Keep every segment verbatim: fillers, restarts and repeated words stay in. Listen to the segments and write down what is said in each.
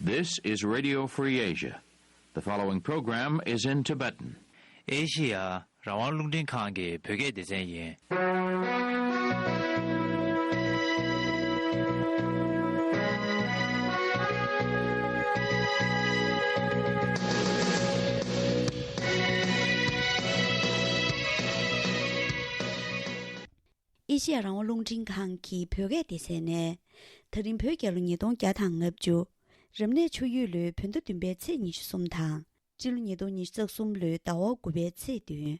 This is Radio Free Asia. The following program is in Tibetan. ཨེ་ཤི་ཡ་རང་དབང་རླུང་འཕྲིན་ཁང་གི་བོད་སྐད་སྡེ་ཚན་ཡིན། ཨེ་ཤི་ཡ་རང་དབང་རླུང་འཕྲིན་ཁང་གི་བོད་སྐད་སྡེ་ཚན་ནས། ད་རིང་བོད་རྒྱལ་ལོ་ཉིས་སྟོང་བརྒྱ་དང་ལྔ་བཅུ། རབ་གནས་ཆུ་ཡོས་ལོའི་བོད་ཟླ་བདུན་པའི་ཚེས་ཉི་ཤུ་གསུམ་དང་། སྤྱི་ལོ་ཉིས་སྟོང་ཉི་ཤུ་རྩ་གསུམ་ལོའི་ཟླ་བ་དགུ་པའི་ཚེས་བདུན།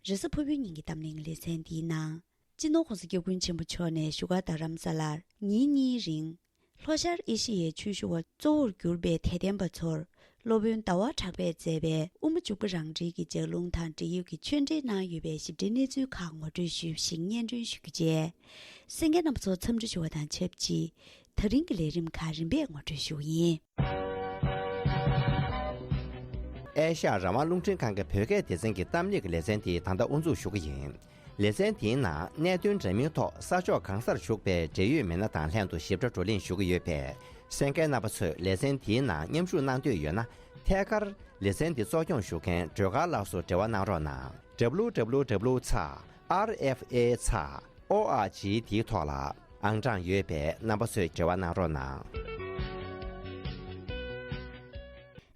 རེས་གཟའ་ཕུར་བུའི་ཉིན་གྱི་གཏམ་གླེང་ལེ་ཚན་འདིའི་ནང་། སྤྱི་ནོར་༸གོང་ས་༸སྐྱབས་མགོན་ཆེན་པོ་མཆོག་ནས་བཞུགས་སྒར་རྡ་རམ་ས་ལར་ཉིན་གཉིས་རིང་། ལྷོ་ཤར་ཨེ་ཤི་ཡའི་ཆོས་ཞུ་བ་གཙོ་བོར་གྱུར་པའི་དད་ལྡན་པ་ཚོར། སློབ་དཔོན་ཟླ་བ་གྲགས་པས་མཛད་པའི་དབུ་མ་འཇུག་པ་རང་འགྲེལ་གྱི་ལྗགས་ལུང་དང་འབྲེལ་ཡོད་ཀྱི་ཆོས་འབྲེལ་གནང་ཡོད་པའི་ཞིབ་ཕྲའི་གནས་ཚུལ་ཁག་ངོ་སྤྲོད་ཞུས་ཤིང་སྙན་སྒྲོན་ཞུ་རྒྱུ་བཅས། གསན་མཁན་རྣམ་པ་ཚོ་འཚམས་འདྲི་ཞུ་བ་དང་ཆབས་ཅིག་ད་རིང་གི་ལས་རིམ་ཁག་རིམ་པས་ངོ་སྤྲོད་ཞུ་གི་ཡིན། ཨེ་ཤ་ཡ་རང་དབང་རླུང་འཕྲིན་ཁང་གི་བོད་སྐད་སྡེ་ཚན་གྱི་གཏམ་གླེང་གི་ལེ་ཚན་དེ་ད་ལྟ་དབུ་འཛུགས་ཞུ་གི་ཡིན། ལེ་ཚན་དེའི་ནང་གནད་དོན་འདྲ་མིན་ཐོག་ས་ཕྱོགས་གང་སར་བཞུགས་པའི་འབྲེལ་ཡོད་མི་སྣ་དང་ལྷན་དུ་ཞིབ་ཕྲ་བགྲོ་གླེང་ཞུ་གི་ཡོད་པས། གསན་མཁན་རྣམ་པ་ཚོས་ལེ་ཚན་དེའི་ནང་མཉམ་ཞུགས་གནང་འདོད་ཡོད་ན། ཐད་ཀར་ལེ་ཚན་འདི་གཙོ་སྐྱོང་ཞུ་མཁན་སྒྲོལ་དཀར་ལགས་སུ་འབྲེལ་བ་གནང་རོགས་གནང་། W W W ཚེག་R F A ཚེག O R G འདིའི་ཐོག་ལ་ཨང་གྲངས་ཡོད་པས་རྣམ་པ་ཚོས་འབྲེལ་བ་གནང་རོགས་གནང་།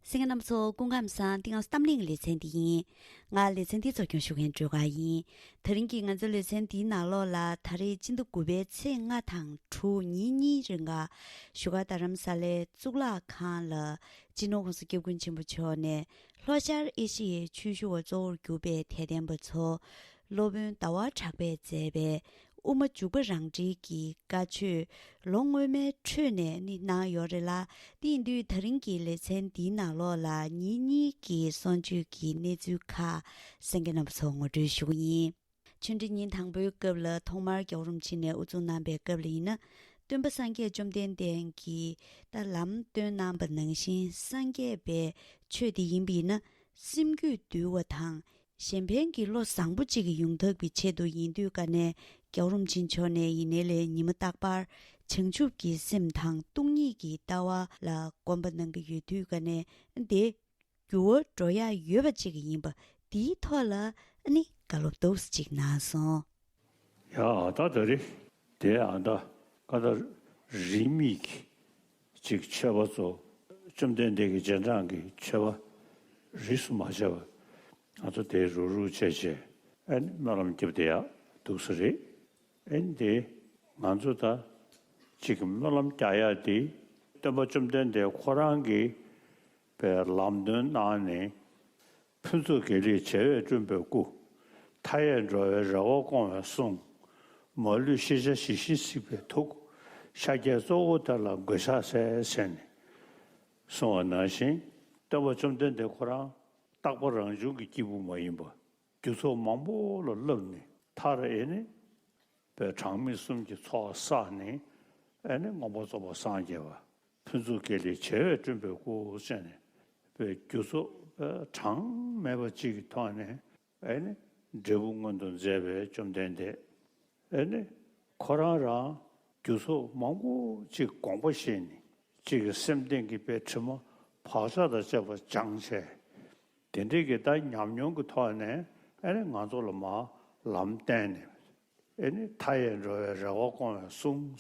གསན་མཁན་རྣམ་པ་ཚོ་སྐུ་ཁམས་བཟང་། འདི་ང་ཚོ་གཏམ་གླེང་ལེ་ཚན་འདི་ཡིན། ང་ལེ་ཚན་འདི་གཙོ་སྐྱོང་ཞུ་མཁན་སྒྲོལ་དཀར་ཡིན། ད་རིང་གི་ང་ཚོའི་ལེ་ཚན་འདིའི་ནང་ལོགས་ལ་ད་རེས་སྤྱི་ཟླ་དགུ་པའི་ཚེས་ལྔ་དང་དྲུག་ཉིན་གཉིས་རིང་ག་བཞུགས་སྒར་རྡ་རམ་ས་ལའི་གཙུག་ལག་ཁང་ལ་སྤྱི་ནོར་༸གོང་ས་༸སྐྱབས་མགོན་ཆེན་པོ་མཆོག་ནས་ལྷོ་ཤར་ཨེ་ཤི་ཡའི་ཆོས་ཞུ་བ་གཙོ་བོར་གྱུར་པའི་དད་ལྡན་པ་ཚོ། སློབ་དཔོན་ཟླ་བ་གྲགས་པས་མཛད་པའི་དབུ་མ་འཇུག་པ་རང་འགྲེལ་གྱི་བཀའ་ཆོས་ལོ་སྔོན་མའི་འཕྲོས་ནས་ནི་གནང་ཡོད་རེད་ལ། དེ་ཡིན་དུས་ད་རིང་གི་ལེ་ཚན་འདིའི་ནང་ལོགས་ལ་ཉིན་གཉིས་ཀྱི་གསུང་ཆོས་ཀྱི་གནས་ཚུལ་ཁག་གསན་མཁན་རྣམ་པ་ཚོར་ངོ་སྤྲོད་ཞུ་གི་ཡིན། ཆོས་འབྲེལ་ཉིན་དང་པོའི་སྐབས་ལ་ཐོག་མར་རྒྱལ་བ་རིན་པོ་ཆེ་ནས་དབུ་འཛུགས་གནང་པའི་སྐབས་ལ་ཡིན་ན། སྟོན་པ་སངས་རྒྱས་བཅོམ་ལྡན་འདས་ཀྱིས་ད་ལམ་སྟོན་གནང་པ་ནང་བཞིན་སངས་རྒྱས་པའི་ཆོས་དེ་ཡིན་པ་ཡིན་ན། སེམས་རྒྱུད་འདུལ་བ་དང་། གཞན་ཕན་གྱི་བློ་བཟང་པོ་གཅིག་གི་ཡོང་ཐབས་ཀྱི་ཆེད་དུ་ཡིན་དུས་ཀ་ནས་རྒྱལ་བ་རིན་པོ་ཆེ་མཆོག་ནས་ཡིན་ནའི་ལས་ཉི་མ་རྟག་པར་བྱང་ཆུབ་ཀྱི་སེམས་དང་སྟོང་ཉིད་ཀྱི་ལྟ་བ་ལ་གོམས་པ་གནང་གི་ཡོད་དུས་ཀ་ནས་དེ་འགྱུར་བ་འགྲོ་ཡག་ཡོད་པ་གཅིག་ཡིན་པ་འདིའི་ཐོག་ལ་ཨ་ནི་བཀའ་སློབ་ཏོག་ཙམ་ཅིག་གནང་སོང་། ཡ་ད་ད་རེ་དེ་ཨ་ད་ཀ་ད་རིས་མེད་ཀྱི་ཅིག་ཆོས་པ་ཚོ་བཅོམ་ལྡན་འདས་ཀྱི་རྗེས་འབྲང་གི་ཆོས་པ་རིས་སུ་མ་ཆད་པ་ང་ཚོ་དེ་རུག་རུག་བྱས་བྱས་ཨ་ནི་སྨོན་ལམ་རྒྱབ་བསྡད་ཡག་འདུག་ས་རེད། ཨ་ནི་དེ་ང་ཚོ་ད་ཅིག་སྨོན་ལམ་རྒྱག་ཡག་དེ་སྟོན་པ་བཅོམ་ལྡན་འདས་ཁོ་རང་གིས་པའི་ལམ་སྟོན་གནང་ནས། ཕུན་ཚོགས་དགེ་ལེགས་བྱེ་བས་བསྐྲུན་པའི་སྐུ། མཐའ་ཡས་འགྲོ་བའི་རེ་བ་སྐོང་བའི་གསུང་། མ་ལུས་ཤེས་བྱ་ཇི་བཞིན་གཟིགས་པའི་ཐུགས། ཤཱཀྱའི་གཙོ་བོ་དེ་ལ་མགོས་ཕྱག་འཚལ་ཟེར་ནས་གསུངས་པ་ནང་བཞིན་སྟོན་པ་བཅོམ་ལྡན་འདས་ཁོ་རང་རྟག་པ་རང་བྱུང་གི་སྐྱེས་བུ་མ་ཡིན་པ། རྒྱུ་ཚོགས་མང་པོ་ལ་བསླབས་ནས་མཐར་ཨེ་ནི་པའི་གྲངས་མེད་གསུམ་གྱི་ཚོགས་བསགས་ནས་ཨེ་ནི་མངོན་པར་རྫོགས་པར་སངས་རྒྱས་པ། ཕུན་ཚོགས་དགེ་ལེགས་བྱེ་བས་བསྐྲུན་པའི་སྐུ་ཟེར་ནས་པའི་རྒྱུ་ཚོགས་པའི་གྲངས་མེད་པ་གཅིག་གི་ཐོག་ནས་ཨེ་ནི་འབྲས་བུ་མངོན་དུ་མཛད་པའི་བཅོམ་ལྡན་འདས་ཨེ་ནི་ཁོ་རང་རང་རྒྱུ་ཚོགས་མང་པོ་གཅིག་དགོངས་པ་བཞེས་ནས་གཅིག་གི་སེམས་གཏིང་གི་པའི་དྲི་མ་བག་ཆགས་དང་བཅས་པ་སྦྱངས་བྱས། དེ་འདྲའི་གི་ད་ཉམས་མྱོང་གི་ཐོག་ནས་ཨེ་ནི་ང་ཚོ་ལ་མར་ལམ་བསྟན་ནས་ཨེ་ནི་མཐའ་ཡས་འགྲོ་བའི་རེ་བ་སྐོང་བའི་གསུང་།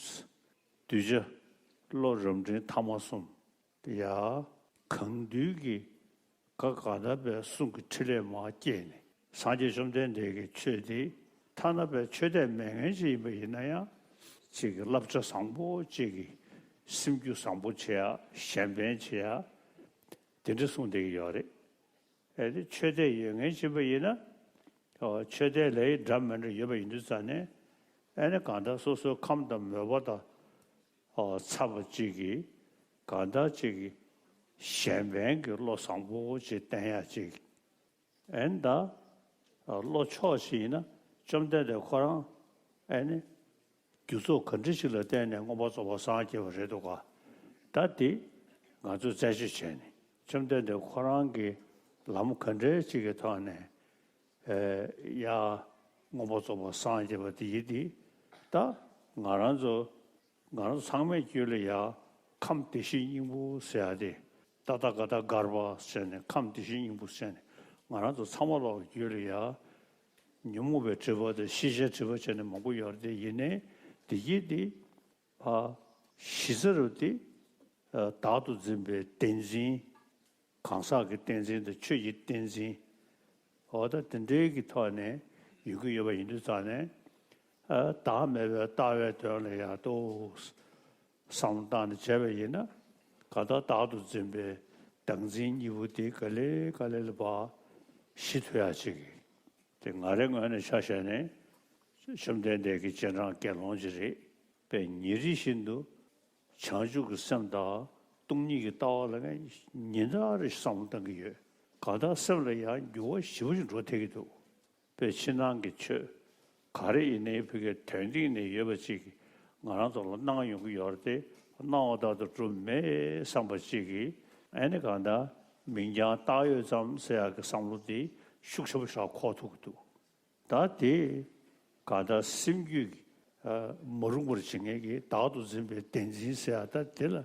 གདུལ་བྱ་བློ་རབ་འབྲིང་ཐ་མ་གསུམ། ཡ། གང་འདུལ་གྱི་ག་ག་ད་པའི་གསུང་གི་ཕྲིན་ལས་མར་སྐྱེས་ནས་སངས་རྒྱས་བཅོམ་ལྡན་འདས་ཀྱི་ཆོས་འདི་ཐ་ན་པའི་ཆོས་དད་མེད་མཁན་ཞིག་ཡིན་པ་ཡིན་ན་ཡང་ཅིག་གི་བསླབ་བྱ་བཟང་པོ་ཅིག་གི་སེམས་རྒྱུད་བཟང་པོ་བྱེད་ཡ་གཞན་ཕན་བྱེད་ཡ་དེ་འདྲ་གསུངས་བསྡད་ཀྱི་ཡོད་རེད། ཨེ་དེ་ཆོས་དད་ཡོད་མཁན་ཞིག་ཡིན་པ་ཡིན་ན། ཨོ་ཆོས་དད་ལས་འདྲ་མི་འདྲ་ཡོད་པ་ཡིན་དུས་ཙང་ནས་ཨེ་ནི་གང་ལྟར་སོ་སོའི་ཁམས་དང་མོས་པ་དང་ཨོ་འཚམས་པ་གཅིག་གིས་གང་ལྟར་གཅིག་གིས་གཞན་ཕན་གྱི་བློ་བཟང་པོ་ཅིག་བསྟེན་ཡ་ཅིག་ཨེ་ནི་ད་ཨོ་བློ་ཕྱོགས་ཤིག་ཡིན་ན་བཅོམ་ལྡན་འདས་ཁོ་རང་ཨེ་ནི། རྒྱུ་ཚོགས་ག་འདྲ་ཞིག་ལ་བརྟེན་ནས་མངོན་པར་རྫོགས་པར་སངས་རྒྱས་པ་རེད་འདུག་ག་ད་འདི་ང་ཚོས་རྩད་གཅོད་བྱས་ནས་བཅོམ་ལྡན་འདས་ཁོ་རང་གི་ལམ་ག་འདྲའི་ཅིག་གི་ཐོག་ནས་ཨེ་ཡ་མངོན་པར་རྫོགས་པར་སངས་རྒྱས་པ་དེ་ཡིན་ཏེ། ད་ང་རང་ཚོ་ང་རང་ཚོ་ཚང་མའི་རྒྱུད་ལ་ཡ་ ཁམས་བདེ་གཤེགས་སྙིང་པོ་ཟེར་ཡ་དེ། ཏ་ཏ་ག་ཏ་གརྦྷ་ཟེར་ནས་ཁམས་བདེ་གཤེགས་སྙིང་པོ་ཟེར་ནས་ང་རང་ཚོ་ཚང་མ་ལོག་རྒྱུད་ལ་ཡ། ཉོན་མོངས་པའི་སྒྲིབ་པ་དང་ཤེས་བྱའི་སྒྲིབ་པ་བྱས་ནས་མང་པོ་ཡོད་རེད་དེ། ཡིན་ནའི་དེ་གྱིས་དེ་ཕ་གཞི་རྩ་རུ་དེ་བདག་ཏུ་འཛིན་པའི་བདེན་འཛིན། གང་ཟག་གི་བདེན་འཛིན་དང་ཆོས་ཀྱི་བདེན་འཛིན། འོ་ད་དེ་འདྲའི་གི་ཐོག་ནས་ཡོང་གི་ཡོད་པ་ཡིན་དུས་ཙང་ནས། ཨ། བདག་མེད་པའི་ལྟ་བའི་དོན་ལ་ཡང་ཏོག་བསམ་བློ་བཏང་ནས་བྱས་པ་ཡིན་ན། གང་ལྟར་བདག་ཏུ་འཛིན་པའི་བདག་འཛིན་གཉིས་པོ་དེ་ག་ལེ་ག་ལེ་ལ་ཕར་ཞི་ཐུབ་ཡག་ཅིག་དེ་ང་རའི་ངོས་ནས་ཆ་བཞག་ནས། བཅོམ་ལྡན་འདས་ཀྱི་རྗེས་འབྲང་དགེ་སློང་ཅིག་རེད་པས། ཉིན་རེ་བཞིན་དུ་བྱང་ཆུབ་ཀྱི་སེམས་དང་སྟོང་ཉིད་ཀྱི་ལྟ་བ་ལ་ངས་ཉིན་ལྟར་རེ་བསམ་བློ་བཏང་གི་ཡོད། གང་ལྟར་སེམས་ལ་ཡང་འགྱུར་བ་ཞེ་པོ་ཅིག་འགྲོ་ཐེབས་ཀྱི་འདུག་པས་ཕྱི་ནང་གི་ཆོས་ག་རེ་ཡིན་ནའི་ཕ་གིའི་དོན་སྟེང་ནས་ཡོད་པ་ཅིག་ང་རང་ཚོ་ལ་སྣང་ཡོང་གི་ཡོད་རེད་དེ། སྣང་བ་ལྟར་དུ་གྲུབ་མེད་བསམ་པ་ཅིག་གིས། ཨ་ནི་གང་ལྟར་མིང་རྐྱང་བཏགས་ཡོད་ཙམ་ཟེར་ཡག་གི་བསམ་བློ་དེ་ཤུགས་ཆེན་པོ་ཞིག་འཁོར་ཐུབ་ཀྱི་འདུག་ད་དེ་གང་ལྟར་སེམས་རྒྱུད་ཀྱི་ཨ་མ་རུངས་པར་བྱེད་མཁན་གྱི་བདག་ཏུ་འཛིན་པའི་བདེན་འཛིན་ཟེར་ཡག་ད་དེ་ལ་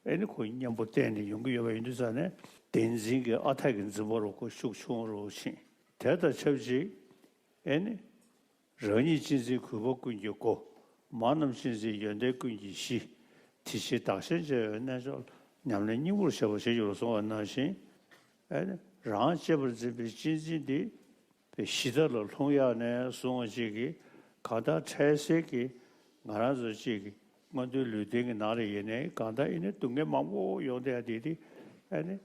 ཨ་ནི་ཁོ་གཉེན་པོ་བསྟེན་ནས་ཡོང་གི་ཡོད་པ་ཡིན་དུས་ཙང་ནས། བདེན་འཛིན་གྱི་ཨ་འཐས་ཀྱི་འཛིན་པ་རུ་ཁོ་ཤུགས་ཆུང་རུ་ཕྱིན། དེ་དང་ཆབས་ཅིག་ཨ་ནི་རང་ཉིད་གཅེས་འཛིན་གུས་པ་ཀུན་གྱི་སྒོ། མ་རྣམས་གཅེས་འཛིན་ཡོན་ཏན་ཀུན་གྱི་གཞི། དེ་ཕྱིར་བདག་གཞན་བརྗེ་བའི་རྣལ་འབྱོར། ཉམས་ལེན་སྙིང་པོར་བྱེད་པ་ཞེས་སུ་གསུངས་པ་ནང་བཞིན། ཨ་ནི་རང་གཅེས་པར་འཛིན་པའི་གཅེས་འཛིན་འདི་པའི་གཞི་བདག་ལ་ལྷུང་ཡག་ནས་བཟུང་བ་ཅིག་གིས། གང་ལྟར་འཕྲལ་སེལ་གྱི་ང་རང་ཚོ་ཅིག་གི་མངོན་མཐོའི་ལུས་རྟེན་གྱི་ནང་ལ་ཡིན་ནའི་གང་ལྟར་ཨ་ནི་སྡུག་བསྔལ་མང་པོ་ཡོང་བསྡད་ཡག་དེ་དེ་ཨ་ནི་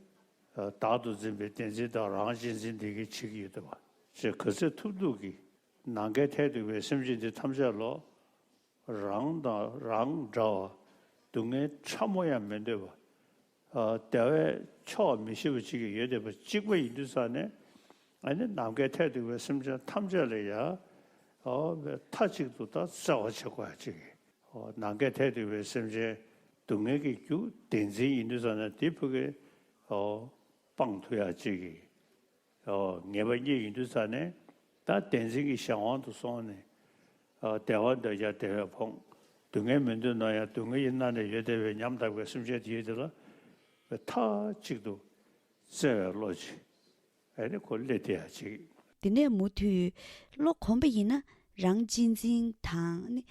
བདག་ཏུ་འཛིན་པའི་བདེན་འཛིན་དང་རང་གཅེས་འཛིན་དེ་གིས་བྱེད་ཀྱི་ཡོད་འདུག་པ། ཅེས་ག་ཚོད་ཐུབ་ཐུབ་ཀྱིས་ནམ་མཁའི་མཐས་གཏུགས་པའི་སེམས་ཅན་འདི་ཐམས་ཅད་ལ། རང་དང་རང་འདྲ་བ་སྡུག་བསྔལ་ཕྲ་མོ་ཡང་མི་འདོད་པ། ཨ། བདེ་བའི་ཕྱོགས་མི་ཤེས་པ་ཅིག་ཡོད་བསྡད་པ་གཅིག་པ་ཡིན་དུས་ཙང་ནས། ཨ་ནི་ནམ་མཁའི་མཐས་གཏུགས་པའི་སེམས་ཅན་ཐམས་ཅད་ལ་ཡང་། ཨ། མཐའ་གཅིག་ཏུ་ད་བརྩེ་བ་བྱེད་དགོས་ཡག་ཅིག་ཨ། ནམ་མཁའི་མཐས་གཏུགས་པའི་སེམས་ཅན་སྡུག་བསྔལ་གྱི་རྒྱུ་བདེན་འཛིན་ཡིན་དུས་ཙང་ནས་དེ་ཕ་གིར། ཨ། སྤང་ཐུབ་ཡག་ཅིག་ཨོ། ངེས་པ་རྙེད་ཡོང་དུས་ཙ་ནས། ད་བདེན་འཛིན་གྱི་གཞན་དབང་དུ་སོང་ནས། ཨ། བདེ་བ་འདོད་ཀྱང་བདེ་བས་ཕོངས། སྡུག་བསྔལ་མི་འདོད་ན་ཡང་སྡུག་བསྔལ་གྱིས་མནར་ནས་ཡོད་བསྡད་པའི་ཉམ་ཐག་པའི་སེམས་ཅན་དེའི་དེ་ལ། མཐའ་གཅིག་ཏུ་བརྩེ་བའི་བློ་ཅིག་ཨེ་ནི་ཁོ་སླེབས་བསྡད་ཡག་ཅིག་དེ་ནས་མུ་མཐུད་བློ་གོམས་པ་ཡིན་ན། རང་གཅེས་འཛིན་དང་ནི།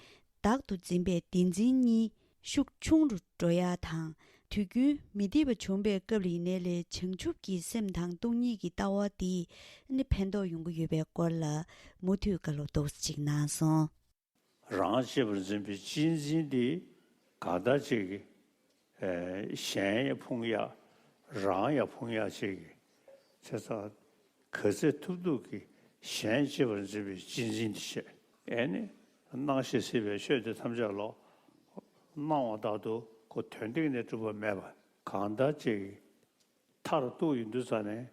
བདག་ཏུ་འཛིན་པའི་བདེན་འཛིན་གཉིས་ཤུགས་ཆུང་རུ་འགྲོ་ཡག་དང་། དུས་རྒྱུན་མི་བདེ་བ་བྱུང་པའི་སྐབས་ལ་ཡིན་ནའི་ལས་བྱང་ཆུབ་ཀྱི་སེམས་དང་སྟོང་ཉིད་ཀྱི་ལྟ་བ་འདིས་ནི་ཕན་ཐོགས་ཡོང་གི་ཡོད་པའི་སྐོར་ལ་མུ་མཐུད་བཀའ་སློབ་ཏོག་ཙམ་ཅིག་གནང་སོང་། རང་གཅེས་པར་འཛིན་པའི་གཅེས་འཛིན་འདི་གང་ལྟར་ཅིག་གི་ཨེ་གཞན་ཡང་ཕུང་ཡག་རང་ཡང་ཕུང་ཡག་ཅིག་གི་བྱས་ཙང་། ག་ཚོད་ཐུབ་ཐུབ་ཀྱིས་གཞན་གཅེས་པར་འཛིན་པའི་གཅེས་འཛིན་དེ་བྱེད། ཨེ་ནི་སྣང་ཞིང་སྲིད་པའི་ཆོས་དེ་ཐམས་ཅད་ལ་སྣང་བ་ལྟར་དུ་ཁོ་དོན་སྟེང་ནས་གྲུབ་པ་མེད་པ། གང་ལྟར་ཅིག་མཐར་གཏུགས་ཡོང་དུས་ཙ་ནས་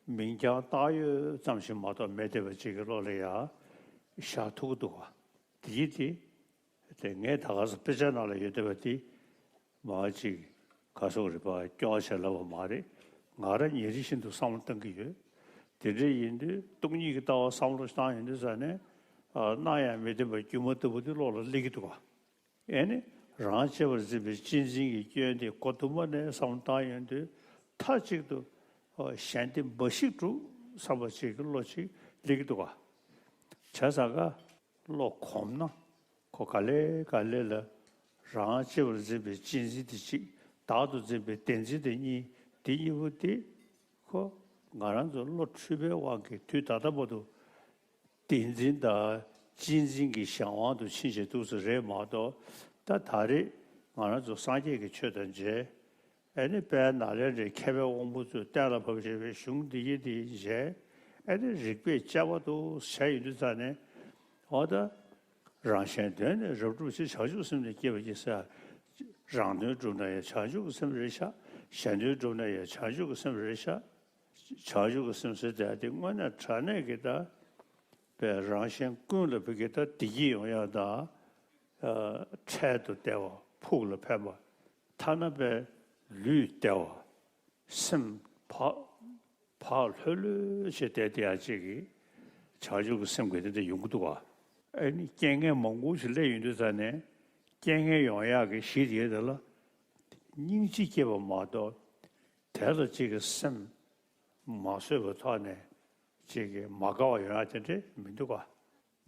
མིང་རྐྱང་བཏགས་ཡོད་ཙམ་ཞིག་མ་གཏོགས་མེད་བསྡད་པ་ཅིག་གི་བློ་ལ་ཡང་བཞག་ཐུབ་ཀྱི་འདུག་ག་དེ་ཡིན་དེ། དེ་ངས་ད་ག་ས་དཔེ་ཆ་ནང་ལ་ཡོད་བསྡད་པ་དེ་མ་གཅིག་ག་སོགས་རིག་པ་སྐྱོ་བ་བྱས་ལབ་པ་མ་རེད། ང་རང་ཉིན་རེ་བཞིན་དུ་བསམ་བློ་བཏང་གི་ཡོད། དེ་འདྲ་ཡིན་དུས་སྟོང་ཉིད་ཀྱི་ལྟ་བ་བསམ་བློ་བཏང་ཡོང་དུས་ཙ་ནས། ཨ། སྣང་ཡང་མི་བདེན་པ་སྒྱུ་མ་ལྟ་བུ་དེ་བློ་ལ་སླེབས་ཀྱི་འདུག་ག་ཨེ་ནི་རང་གཅེས་པར་འཛིན་པའི་གཅེས་འཛིན་གྱི་སྐྱོན་དེ་མགོ་དུ་མ་ནས་བསམ་བློ་བཏང་ཡོང་དུས་མཐའ་གཅིག་ཏུ། ཨ། གཞན་དེ་འབའ་ཞིག་གྲུབ་བསམ་པ་ཅིག་གི་བློ་ཅིག་སླེབས་ཀྱི་འདུག་ག་བྱས་ཙང་ཀ་བློ་གོམས་ན། ཁོ་ག་ལེ་ག་ལེ་ལ་རང་གཅེས་པར་འཛིན་པའི་གཅེས་འཛིན་དེ་གཅིག་བདག་ཏུ་འཛིན་པའི་བདེན་འཛིན་དེ་གཉིས། དེ་གཉིས་པོ་དེ་ཁོ་ང་རང་ཚོ་བློ་འཁྲུལ་པའི་དབང་གིས་དུས་ད་ལྟ་བར་དུ་བདེན་འཛིན་དང་གཅེས་འཛིན་གྱི་གཞན་དབང་དུ་ཕྱིན་བྱས་འདུག་ས་རེད་མ་གཏོགས། ད་ད་རེས་ང་རང་ཚོ་སངས་རྒྱས་ཀྱི་ཆོས་དང་མཇལ། ཨེ་ནི་དཔལ་ནཱ་ལེནྡྲའི་མཁས་པའི་དབང་པོ་ཚོས་གཏན་ལ་ཕབ་བཞག་པའི་གཞུང་འདི་ཡི་འདི་མཇལ། ཨེ་ནི་རིགས་པས་དཔྱད་པ་དུ་བྱས་ཡོང་དུས་ཙ་ནས། འོ་ད། རང་གཞན་དོན་ནི་རབ་བསྒྲུབ་ཕྱིར། བྱང་ཆུབ་སེམས་ནི་བསྐྱེད་པར་བགྱི་ཟེར། རང་དོན་བསྒྲུབ་ན་ཡང་བྱང་ཆུབ་ཀྱི་སེམས་རེད་ཤག་གཞན་དོན་བསྒྲུབ་ན་ཡང་བྱང་ཆུབ་ཀྱི་སེམས་རེད་ཤག་བྱང་ཆུབ་ཀྱི་སེམས་ཟེར་དེ་དེ་དངོས་གནས་དྲང་གནས་ཀྱི་ད། པའི་རང་གཞན་ཀུན་ལ་བུ་གའི་ད་བདེ་སྐྱིད་ཡོང་ཡག་དང་། ཨ། འཕྲལ་དུ་བདེ་བ་ཕུགས་ལ་ཕན་པ། ཐ་ན་པའི་ལུས་བདེ་བ། སེམས་བག་བག་ལྷོད་ལྷོད་བྱས་བསྡད་བསྡད་ཡག་ཅིག་གི་བྱང་ཆུབ་ཀྱི་སེམས་ཀྱི་དེ་འདྲ་ཡོང་གི་འདུག་ག་ཨེ་ནི་རྐྱེན་ངན་མང་པོ་ཞིག་སླེབས་ཡོང་དུས་ཙ་ནས། རྐྱེན་ངན་ཡོང་ཡག་གི་གཞི་དེ་དེ་ལ། སྙིང་རྗེ་སྐྱེས་པ་མ་གཏོགས། དེ་ལ་གཅིག་གི་སེམས་མ་བཟོད་པའི་ཐོག་ནས་གཅིག་གི་མ་དགའ་བ་ཡོང་ཡ་དེ་འདྲ་མི་འདུག་ག།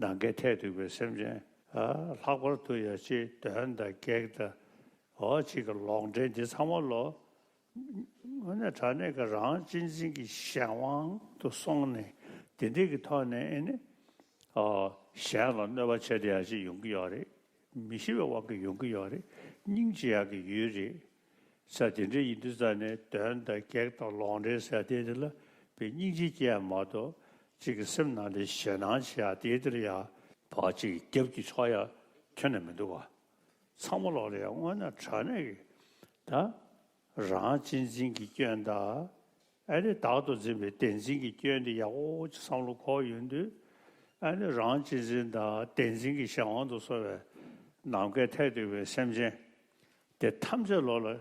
ནམ་མཁའི་མཐས་གཏུགས་པའི་སེམས་ཅན། ཨ། ལྷག་པར་དུ་ཡ་གཅིག་གདོན་དང་བགེགས་དང་། འོ། གཅིག་གི་ལོག་འདྲེན་འདི་ཚང་མ་ལོ། དངོས་གནས་དྲང་གནས་ཀྱི་རང་གཅེས་འཛིན་གྱི་གཞན་དབང་དུ་སོང་ནས། དེ་འདྲའི་གི་ཐོག་ནས་ཨེ་ནི། ཨ། གཞན་ལ་གནོད་པ་བྱེད་བསྡད་ཡ་ཅིག་ཡོང་གི་ཡོད་རེད། མི་ཤེས་པའི་དབང་གིས་ཡོང་གི་ཡོད་རེད། སྙིང་རྗེ་ཡག་གི་ཡུལ་རེད། ས་དེ་འདྲ་ཡིན་དུས་ཙ་ནས་གདོན་དང་བགེགས་དང་ལོག་འདྲེན་ཟེར་དེ་དེ་ལ་དཔེ་སྙིང་རྗེ་སྐྱེ་ཡ་མ་གཏོགས། གཅིག་གི་སེམས་ནང་ལ་ཞེད་སྣང་བྱེད་ཡ་དེ་དེ་ལ་ཡ་ཕར་གཅིག་རྒྱབ་ཀྱིས་འཕྱོག་ཡ་ཁྱོན་ནས་མི་འདུག་ག། ཚང་མ་ལོག་ལ་ཡ་དངོས་གནས་དྲང་གནས་ཀྱི་ད། རང་གཅེས་འཛིན་གྱི་སྐྱོན་དང་། ཨ་ནི་བདག་ཏུ་འཛིན་པའི་བདེན་འཛིན་གྱི་སྐྱོན་དེ་ཡག་པོ་ཅིག་བསམ་བློ་འཁོར་ཡོང་དུས། ཨ་ནི་རང་གཅེས་འཛིན་དང་བདེན་འཛིན་གྱི་གཞན་དབང་དུ་སོང་བའི་ནམ་མཁའི་མཐས་གཏུགས་པའི་སེམས་ཅན་དེ་ཐམས་ཅད་ལོག་ལ་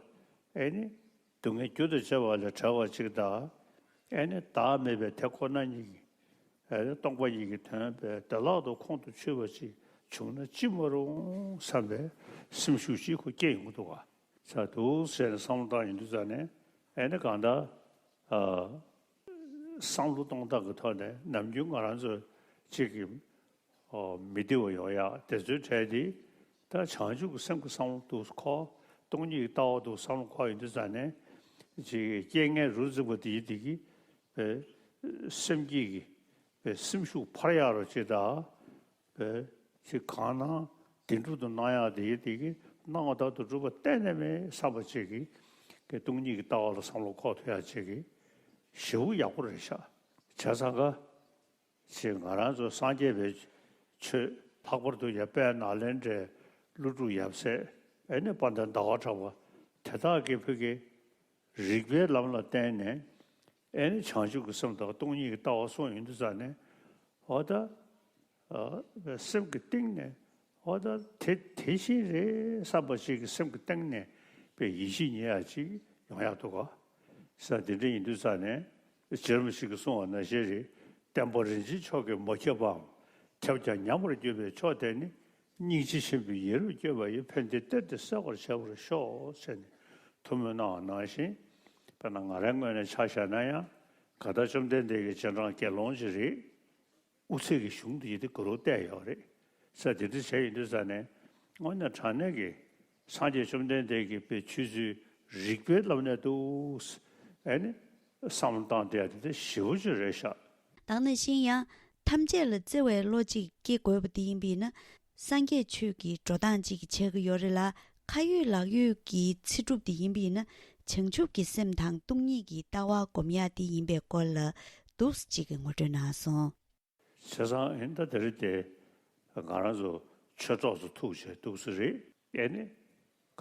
ཨ་ནི་སྡུག་བསྔལ་རྒྱུ་དང་བཅས་པ་ལས་བྲལ་བ་ཅིག་དང་། ཨ་ནི་བདག་མེད་པའི་དེ་ཁོ་ན་ཉིད་ཀྱི། ཨ་ནི་སྟོང་པ་ཉིད་ཀྱི་དོན་དཔེ་བདེ་བླག་ཏུ་ཁོང་དུ་ཆུད་པ་ཅིག་བྱུང་ན་ཅི་མ་རུང་བསམ་པའི་སེམས་ཤུགས་ཅིག་ཁོ་སྐྱེ་ཡོང་གི་འདུག་ག། ས་འདུག་ཟེར་ནས་བསམ་བློ་བཏང་ཡོང་དུས་ཙ་ནས། ཨེ་ནི་གང་ལྟར། ཨ། བསམ་བློ་གཏོང་སྟངས་ཀྱི་ཐོག་ནས་ནམ་རྒྱུན་ང་རང་ཚོ་གཅིག་གི། ཨོ། མི་བདེ་བ་ཡོང་ཡག་དེ་ཚོའི་གྲས་དེ། ད་བྱང་ཆུབ་ཀྱི་སེམས་ཀྱི་བསམ་བློ་འདུག་ཁོ། སྟོང་ཉིད་ཀྱི་ལྟ་བ་འདུག་བསམ་བློ་འཁོར་ཡོང་དུས་ཙ་ནས། གཅིག་གི་རྐྱེན་ངན་རུ་འཛིན་པ་དེ་ཡི་དེ་གི། ཨེ། སེམས་བསྐྱེད་ཀྱི། ཨེ། སེམས་ཤུགས་འཕར་ཡག་རོ་ཅིག་དང་། པའི་ཚིག་གང་གནང་བདེན་གྲུབ་ཏུ་གནང་ཡག་དེ་ཡི་དེ་གི་གནང་བ་ལྟར་དུ་སྒྲུབ་པ་གཏན་ནས་མེད་བསམ་པ་ཅིག་གི་གི་སྟོང་ཉིད་ཀྱི་ལྟ་བ་ལ་བསམ་བློ་འཁོར་ཐུབ་ཡག་ཅིག་གི་ཞེ་པོ་ཡག་པོ་རེད་ཤག། བྱས་ཙང་ཀ་ཅིག་ང་རང་ཚོ་སངས་རྒྱས་པའི་ཆོས་ལྷག་པར་དུ་ཡ་དཔལ་ནཱ་ལེནྡྲའི་ཀླུ་སྒྲུབ་ཡབ་སྲས་ཨེ་ནི་དཔལ་ལྡན་ཟླ་བ་གྲགས་པ་དེ་དག་གི་ཕུགས་ཀྱི། རིགས་པའི་ལམ་ལ་བརྟེན་ནས་ཨེ་ནི་བྱང་ཆུབ་ཀྱི་སེམས་དང་སྟོང་ཉིད་ཀྱི་ལྟ་བ་གསུངས་ཡོང་དུས་ཙ་ནས། འོ་ད། ཨ། སེམས་ཀྱི་གཏིང་ནས། འོ་ད་དེ་དེ་བཞིན་རེད་བསམ་པ་ཞིག་གི་སེམས་ཀྱི་གཏིང་ནས་དཔེ་ཡིད་ཆེས་རྙེད་ཡག་ཅིག་ཡོང་ཡག་འདུག་ག། ས་དེ་འདྲ་ཡིན་དུས་ཙ་ནས། རྗེ་རིན་པོ་ཆེ་གིས་གསུངས་པ་ནང་བཞིན་རེད། བསྟན་པ་རིན་ཆེན་མཆོག་གིས་མ་ཁྱབ་པའམ། ཁྱབ་ཀྱང་ཉམས་པར་གྱུར་པའི་མཆོག་དེ་ནི། སྙིང་རྗེ་ཆེན་པོའི་ཡིད་རབ་བསྐྱོད་པ་ཡིས། ཕན་བདེའི་གཏེར་དེ་གསལ་བར་བྱ་བར་ཤོག་ཟེར་ནས་ཐུགས་སྨོན་གནང་བ་ནང་བཞིན། དཔེར་ན་ང་རའི་ངོས་ནས་ཆ་བཞག་ན་ཡང་གང་ལྟར་བཅོམ་ལྡན་འདས་ཀྱི་རྗེས་འབྲང་དགེ་སློང་ཅིག་རེད། དབུ་ཚད་ཀྱི་གཞུང་དེ་ཡི་དེ་གུ་རུ་བལྟས་ཡོད་རེད། ས་དེ་འདྲ་བྱས་ཡིན་དུས་ཙ་ནས་དངོས་གནས་དྲང་གནས་ཀྱི་སངས་རྒྱས་བཅོམ་ལྡན་འདས་ཀྱི་པའི་ཆོས་ཚུལ་རིགས་པའི་ལམ་ནས་འདུག་ཨེ་ནི་བསམ་བློ་བཏང་བསྡད་ཡ་དེ་དེ་ཞེ་པོ་ཅིག་རེད་ཤག། ད་ནང་བཞིན་ཡང་། ཐམས་ཅད་ལ་བརྩེ་བའི་བློ་གཅིག་སྐྱེ་དགོས་པ་དེ་ཡིན་པས་ན། སངས་རྒྱས་ཆོས་ཀྱི་འགྲོ་སྟངས་གཅིག་ཆགས་ཀྱི་ཡོད་རེད་ལ། ཁ་ཡོད་ལག་ཡོད་ཀྱི་ཚེ་སྒྲུབ་དེ་ཡིན་པས་ན། བྱང་ཆུབ་ཀྱི་སེམས་དང་སྟོང་ཉིད་ཀྱི་ལྟ་བ་སྒོམ་ཡག་དེ་ཡིན་པའི་སྐོར་ལ་འདུག་སེ་གཅིག་གིས་ངོ་སྤྲོད་གནང་སོང་། བྱས་ཙང་ཨེ་ད་དེ་རིང་དེ་ང་རང་ཚོ་ཆོས་ཚོགས་སུ་ཐུག་བྱས་འདུག་སེ་རེད། ཨེ་ནི།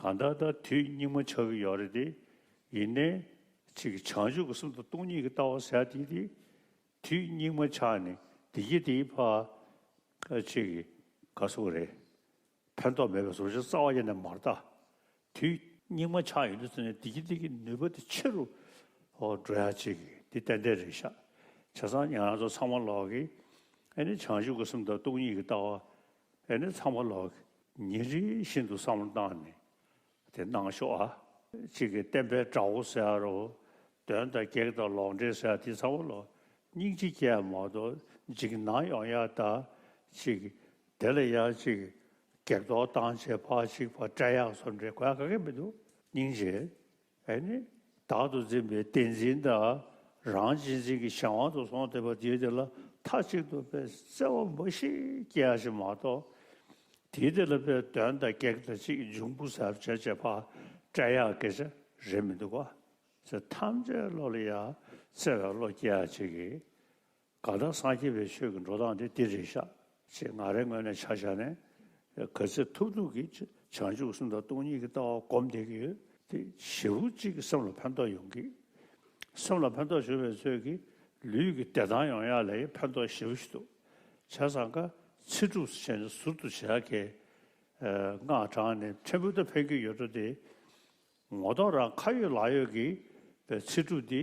གང་ལྟར་ད་དུས་སྙིགས་མ་ཆགས་ཀྱི་ཡོད་རེད་དེ། ཡིན་ནའི། གཅིག་གི་བྱང་ཆུབ་ཀྱི་སེམས་དང་སྟོང་ཉིད་ཀྱི་ལྟ་བ་ཟེར་དེ་དེ། དུས་སྙིགས་མ་ཆགས་ནས་བདེ་སྐྱིད་དེའི་ཕར། གཅིག་གི་ག་སོགས་རེད། ཕན་ཐོགས་མེད་པའི་བཟོ་ཆ་རྩ་བ་ཉིད་ནས་མ་རེད་ད། དུས་སྙིགས་མ་ཆགས་ཡོང་དུས་ཙམ་ནས་བདེ་སྐྱིད་དེ་གི་ནུས་པ་དེ་ཆེ་རུ་འགྲོ་ཡག་ཅིག་གི་དེ་ཏན་ཏན་རེད་ཤག། བྱས་ཙང་ང་རང་ཚོ་ཚང་མ་ལོག་གི་ཨེ་ནི་བྱང་ཆུབ་ཀྱི་སེམས་དང་སྟོང་ཉིད་ཀྱི་ལྟ་བ་ཨེ་ནི་ཚང་མ་ལོག་གི་ཉིན་རེ་བཞིན་དུ་བསམ་བློ་བཏང་ནས། དེ་གནང་ཤོག་ཨ། གཅིག་གི་བསྟན་པའི་དགྲ་བོ་ཟེར་ཡ་རོ། གདོན་དང་བགེགས་དང་ལོག་འདྲེན་ཟེར་ཡ་དེ་ཚང་མ་ལོ། སྙིང་རྗེ་སྐྱེ་ཡ་མ་གཏོགས་འཇིགས་སྣང་ཡོང་ཡ་ད། གཅིག་གི་དེ་ལ་ཡ་གཅིག་གི་བགེགས་གཏོར་བཏང་བྱས་ཕར་གཅིག་ཕར་བསྐྲད་ཡག་བཟོ་འདྲ་དགོས་ཡ་ག་གེ་མི་འདུག། སྙིང་རྗེ། ཨེ་ནི། བདག་ཏུ་འཛིན་པའི་བདེན་འཛིན་དང་། རང་གཅེས་འཛིན་གྱི་གཞན་དབང་དུ་སོང་བསྡད་པ་དེའི་དེ་ལ་མཐའ་གཅིག་ཏུ་དཔེ་བརྩེ་བ་འབའ་ཞིག་སྐྱེ་ཡ་ཞིག་མ་གཏོགས། དེའི་དེ་ལ་དཔེ་གདོན་དང་བགེགས་དང་གཅིག་འབྱུང་པོ་ཟེར་བྱས་བྱས་ཕར་བསྐྲད་ཡག་སྐད་ཆ་རེད་མི་འདུག་ག། ཟེར་ཐམས་ཅད་བློ་ལ་ཡ་བརྩེ་བའི་བློ་སྐྱེ་ཡ་ཅིག་གིས། གང་ལྟར་སངས་རྒྱས་པའི་ཆོས་ཀྱི་འགྲོ་སྟངས་དེ་འདི་རེད་ཤག་ཅེས་ང་རའི་ངོས་ནས་ཆ་བཞག་ནས། ག་ཚོད་ཐུབ་ཐུབ་ཀྱིས་བྱང་ཆུབ་སེམས་དང་སྟོང་ཉིད་ཀྱི་ལྟ་བ་སྒོམ་བསྡད་ཀྱི་ཡོད། དེ་ཞེ་པོ་ཅིག་གི་སེམས་ལ་ཕན་ཐོགས་ཡོང་གི། སེམས་ལ་ཕན་ཐོགས་ཡོང་བའི་ཚོད་ཀྱིས་ལུས་ཀྱི་བདེ་ཐང་ཡོང་ཡག་ལ་ཡང་ཕན་ཐོགས་ཞེ་པོ་ཞིག་འདུག། བྱས་ཙང་ཀ་ཚེ་སྒྲུབ་བྱས་ནས་ཟུར་དུ་བྱེད་ཡག་གི། ཨ། སྔགས་བགྲངས་ནས་ཕྲན་བུ་ད་ཕན་གྱི་ཡོད་འགྲོ་དེ། ངོ་ཐོག་རང་ཁ་ཡོད་ལག་ཡོད་ཀྱི་པའི་ཚེ་སྒྲུབ་འདི་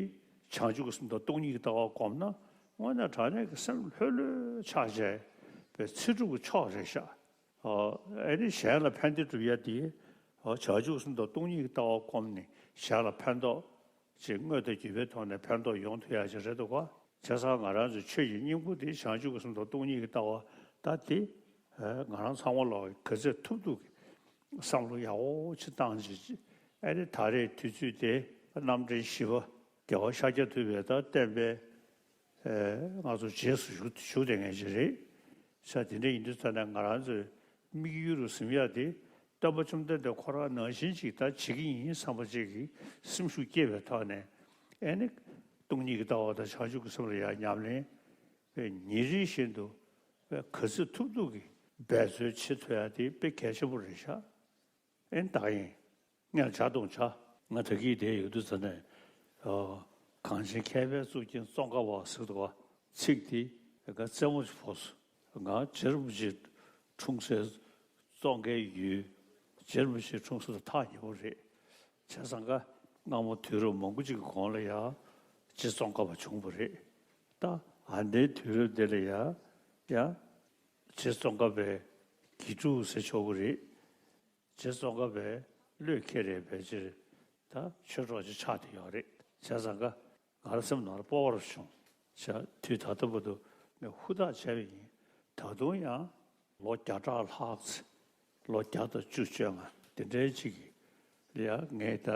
བྱང་ཆུབ་ཀྱི་སེམས་དང་སྟོང་ཉིད་ཀྱི་ལྟ་བ་བསྒོམས་ན་དངོས་གནས་དྲང་གནས་ཀྱི་སེམས་ལྷོད་ལྷོད་ཆགས་བྱས་པའི་ཚེ་སྒྲུབ་ཀྱི་མཆོག་རེད་ཤག། ཨ། ཨེ་ནི་གཞན་ལ་ཕན་བདེ་སྒྲུབ་ཡ་དེ་ བྱང་ཆུབ་སེམས་དང་སྟོང་ཉིད་ཀྱི་ལྟ་བ་བསྒོམས་ནས་གཞན་ལ་ཕན་ཐོགས་ཅིག་དངོས་དང་བརྒྱུད་པའི་ཐོག་ནས་ཕན་ཐོགས་ཡོང་ཐུབ་ཡ་ཅིག་རེད་འདུག་ག་བྱས་ཙང་ང་རང་ཚོའི་ཆོས་ཀྱི་སྙིང་པོ་དེ་བྱང་ཆུབ་ཀྱི་སེམས་དང་སྟོང་ཉིད་ཀྱི་ལྟ་བ་ད་དེ་ང་རང་ཚང་མ་ལ་ག་ཚོད་ཐུབ་ཐུབ་ཀྱི་བསམ་བློ་ཡག་པོ་ཅིག་བཏང་ཅིག་ཨ་ནི་ད་རེས་དུས་ཚོད་དེ་རྣམ་འདྲེན་བཞི་པ་རྒྱལ་བ་ཤཱཀྱ་ཐུབ་པའི་ད་བསྟན་པའི་ང་ཚོ་རྗེས་སུ་ཞུགས་ཞུགས་བསྡད་མཁན་ཞིག་རེད། ས་དེ་འདྲ་ཡིན་དུས་ཙ་ན་ང་རང་ཚོའི་དམིགས་ཡུལ་རུ་ཟིན་ཡ་དེ་སྟོན་པ་བཅོམ་ལྡན་འདས་ཁོ་རང་ནང་བཞིན་ཅིག་ད་བྱེད་ཀྱི་ཡིན་བསམ་པ་ཅིག་གི་སེམས་ཤུགས་སྐྱེས་པའི་ཐོག་ནས་ཨེ་ནི་སྟོང་ཉིད་ཀྱི་ལྟ་བ་དང་བྱང་ཆུབ་ཀྱི་སེམས་ལ་ཡང་ཉམས་ལེན་པའི་ཉིན་རེ་བཞིན་དུ་ག་ཚོད་ཐུབ་ཐུབ་ཀྱི་འབད་རྩོལ་བྱེད་ཐུབ་ཡ་དེ་དཔེ་གལ་ཆེན་པོ་རེད་ཤག་ཨེ་ནི་ད་ཡིན། ངས་བྱ་དང་བྱ། ང་ད་གིན་དེ་ཡོད་དུས་ཙ་ནས། གངས་ཅན་མཁས་པའི་གཙུག་རྒྱན་ཙོང་ཁ་པ་ཟེར་འདུག་བ། ཚིག་དེ་ང་རྩེད་མོ་ཞིག་ཕོག་སོང་། ང་རྗེ་རིན་པོ་ཆེ་འཁྲུངས་སའི་ཙོང་ཁའི་ཡུལ། རྗེ་རིན་པོ་ཆེ་འཁྲུངས་ས་དང་ཐག་ཉེ་པོ་རེད། བྱས་ཙང་ཀ་སྔ་མོ་དུས་རབས་མང་པོ་ཅིག་གི་གོང་ལ་ཡ་རྗེ་ཙོང་ཁ་པ་བྱུང་བ་རེད། ད་ཨ་ནེའི་དུས་རབས་འདི་ལ་ཡ་ཡ་རྗེ་ཙོང་ཁ་པའི་དགེ་ཕྲུག་ཟེར་ཆོག་གི་རེད། རྗེ་ཙོང་ཁ་པའི་བློས་འཁེལ་རེད་པའི་ཕྱིར་ད་ཆོས་གྲོགས་ཅིག་ཆགས་བསྡད་ཡོད་རེད། བྱས་ཙང་ཀ་ང་རང་སེམས་ནང་ལ་སྤོབས་པ་རུ་བྱུང་། བྱས་དུས་ད་ལྟ་བར་དུ་ངས་ཧུར་ཐག་བྱས་པ་ཡིན། ད་དུང་ཡང་ལོ་བརྒྱ་ཕྲག་ལྷག་ཙམ་ལོ་བརྒྱ་དང་བཅུ་བཅོ་ལྔ་དེ་འདྲའི་ཅིག་གི་ལ་ཡ་ངས་ད་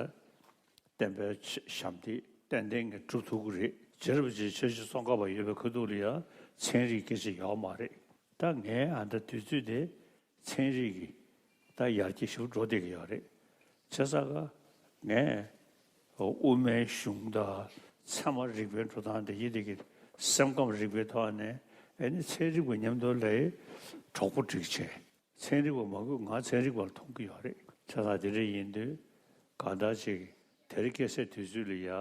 བསྟན་པའི་ཞབས་འདེགས་ཏན་ཏན་ངས་སྒྲུབ་ཐུབ་ཀྱི་རེད། རྗེ་རིན་པོ་ཆེ་ཆོས་རྗེ་ཙོང་ཁ་པ་ཡོད་པའི་ཁ་ཐུག་ལ་ཡ་ཚན་རིག་སྐད་ཆ་ཡོད་མ་རེད། ད་ངས་ཨ་ད་དུས་ཚོད་དེ་ཚན་རིག་གི་ད་ཡར་རྒྱས་ཞིག་འགྲོ་བསྡད་ཀྱི་ཡོད་རེད། བྱས་ཙང་ཀ་ངས་དབུ་མའི་གཞུང་དང་ཚད་མ་རིག་པའི་འགྲོ་སྟངས་དེ་ཡི་དེ་གི་སེམས་ཁམས་རིག་པའི་ཐོག་ནས་ཨེ་ནི་ཚན་རིག་པ་མཉམ་དུ་ལས་གྲོགས་པོ་སྒྲིག་བྱས། ཚན་རིག་པ་མང་པོས་ང་ཚན་རིག་པ་ལ་མཐོང་གི་ཡོད་རེད། བྱས་ཙང་དེ་འདྲ་ཡིན་དུས་གང་ལྟར་ཅིག་དེ་རིང་ཁ་སང་དུས་ཚོད་ལ་ཡ་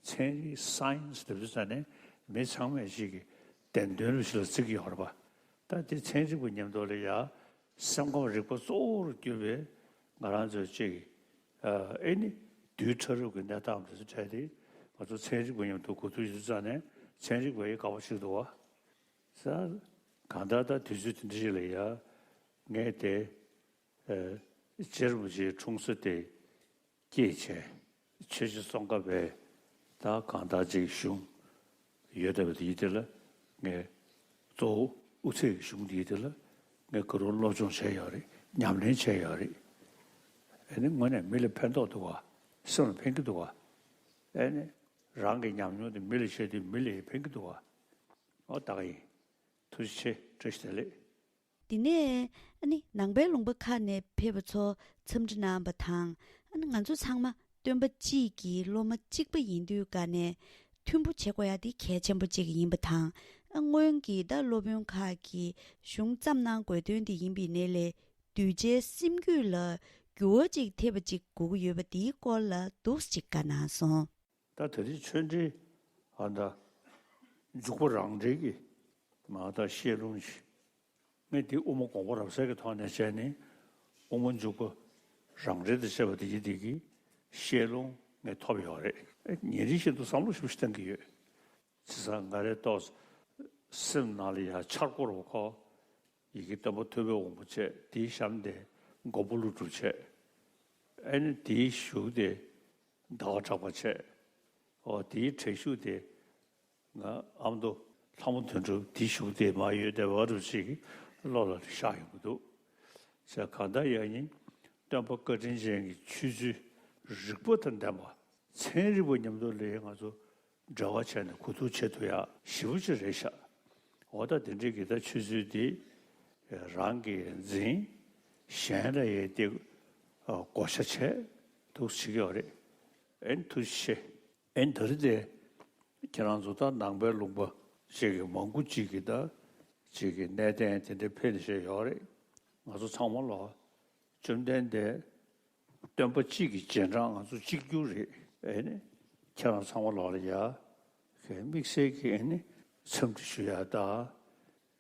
ཚན་རིག་སའེན་སི་ལབ་དུས་ཙ་ནས་མི་ཚང་མས་ཅིག་གི་བདེན་དོན་རུ་ཞིག་ལ་བརྩི་གི་ཡོད་རེད་པ། ད་དེ་ཚན་རིག་པ་མཉམ་དུ་ལ་ཡ་སེམས་ཁམས་རིག་པ་གཙོ་བོར་གྱུར་པའི་ང་རང་ཚོའི་ཅིག་ཨ་ཨེ་ནི་རྡུལ་ཕྲ་རབ་ཀྱི་གནས་སྟངས་དེ་ཚོ་འཕྲད་དེ་ང་ཚོ་ཚན་རིག་པ་མཉམ་དུ་གོ་བསྡུར་ཞུ་ཙ་ནས་ཚན་རིག་པ་ཡི་དགའ་པོ་ཞིག་འདུག་བ། ས་གང་ལྟར་ད་དུས་ཚོད་དེ་འདྲ་ཞིག་ལ་ཡ་ངས་དེ་ཨ་རྗེ་རིན་པོ་ཆེའི་འཁྲུངས་ས་དེ་སྐྱེས་བྱས། ཆོས་རྗེ་ཙོང་ཁ་པའི་ད་གང་ལྟར་ཅིག་གཞུང་ཡོད་བསྡད་པ་དེ་ཡིན་དེ་ལ་ངས་གཙོ་བོ་དབུ་ཚད་ཀྱི་གཞུང་དེ་ཡིན་དེ་ལ་ངས་ག་རུ་སློབ་སྦྱོང་བྱས་ཡོད་རེད། ཉམས་ལེན་བྱས་ཡོད་རེད། ཨེ་ནི་དངོས་གནས་མི་ལ་ཕན་ཐོགས་འདུག་བ། སེམས་ལ་ཕན་གྱི་འདུག་བ། ཨེ་ནི་རང་གི་ཉམས་མྱོང་དེ་མི་ལ་བཤད་དུས་མི་ལ་ཡང་ཕན་གྱི་འདུག་བ། ཨོ་ད་ག་ཡིན། ཐུགས་རྗེ་ཆེ། བཀྲ་ཤིས་བདེ་ལེགས། དེ་ནས་ཨ་ནི་ནང་པའི་ལུང་པ་ཁག་ནས་ཕེབས་པ་ཚོ་འཚམས་འདྲི་གནང་བ་དང་། ཨ་ནི་ང་ཚོ་ཚང་མ་སྟོན་པ་གཅིག་གི་སློབ་མ་གཅིག་པ་ཡིན་དུས་ཀ་ནས་མཐུན་པོ་བྱེད་དགོས་ཡ་དེ་གལ་ཆེན་པོ་གཅིག་ཡིན་པ་དང་། ཨ་སྔོན་གྱི་ད་སློབ་དཔོན་ཁག་གིས་གཞུང་བརྩམས་གནང་དགོས་དོན་དེ་ཡིན་པའི་ནས་ལས་གདུལ་བྱའི་སེམས་རྒྱུད་ལ་འགྱུར་བ་ཅིག་ཐེབས་པ་ཅིག་དགོས་ཀྱི་ཡོད་པ་དེའི་སྐོར་ལ་འདུག་ཅིག་བཀའ་གནང་སོང་། ད་དེ་རིང་ཆོས་འབྲེལ་ཨ་ད་འཇུག་པ་རང་འགྲེལ་གྱི་མ་ད་བཤད་ལུང་ཞིག་ངས་འདི་དབུ་མ་དགོངས་པ་རབ་གསལ་གྱི་ཐོག་ནས་བྱས་ནས་དབུ་མ་འཇུག་པ་རང་འགྲེལ་དང་བཅས་པ་དེ་ཡི་དེ་གི་བཤད་ལུང་ངས་ཐོབ་ཡོད་རེད། ཉིན་རེ་བཞིན་དུ་བསམ་བློ་ཞིབ་ཞིབ་བཏང་གི་ཡོད། བྱས་ཙང་ང་རའི་ཏོག་སེམས་ནང་ལ་ཡང་འཆར་སྒོ་རུ་ཁོ་ཡི་གེ་སྟོན་པ་ཐུབ་པའི་དབང་པོ་བྱས། དེའི་གཤམ་དེ་མགོན་པོ་ཀླུ་སྒྲུབ་བྱས། ཨེ་ནི་དེའི་གཞུག་དེ་ཟླ་བ་གྲགས་པ་བྱས། འོ་དེའི་དྲན་ཤུགས་དེ་ང་ཨ་མདོ་ལྷ་མོ་དོན་གྲུབ་དེའི་གཞུག་དེ་མ་ཡོད་བསྡད་པ་རུ་ཅིག་བློ་ལ་ཤར་ཡོང་གི་འདུག་ཟེར། གང་ལྟར་ཡང་ཡིན་སྟོན་པ་བཀའ་དྲིན་ཅན་གྱི་ཆོས་ཚུལ་རིག་པ་དང་ལྡན་པ་ཚན་རིག་པ་མཉམ་དུ་ལས་ང་ཚོ་འབྲེལ་བ་བྱས་ནས་གོ་བསྡུར་བྱེད་ཐུབ་ཡག་ཞེ་པོ་ཅིག་རེད་ཤག་འོ་ད་དེ་འདྲའི་གི་ད་ཆོས་ཚུལ་འདི་རང་གིས་འཛིན། གཞན་ལ་ཡང་དེ་བགོ་བཤའ་བྱས་འདུག་བྱེད་ཀྱི་ཡོད་རེད། ཨེ་ཐུགས་རྗེ་ཆེ། ཨེ་ད་རེས་དེ་ཁྱེད་རང་ཚོ་ད་ནང་པའི་ལུང་པ་ཅིག་གི་མང་པོ་ཅིག་གི་ད་ཅིག་གི་གནས་བརྟན་དེ་འདྲ་ཕེབས་བཞིན་ཡོད་རེད། ང་ཚོ་ཚང་མ་ལ་བཅོམ་ལྡན་འདས་སྟོན་པ་གཅིག་གི་རྗེས་འབྲང་ང་ཚོ་གཅིག་གྱུར་རེད། ཨེ་ནི་ཁྱེད་རང་ཚང་མ་ལོག་ལ་ཡ་གི་དམིགས་བསལ་གྱི་ཨེ་ནི་འཚམས་འདྲི་ཞུ་ཡ་ད།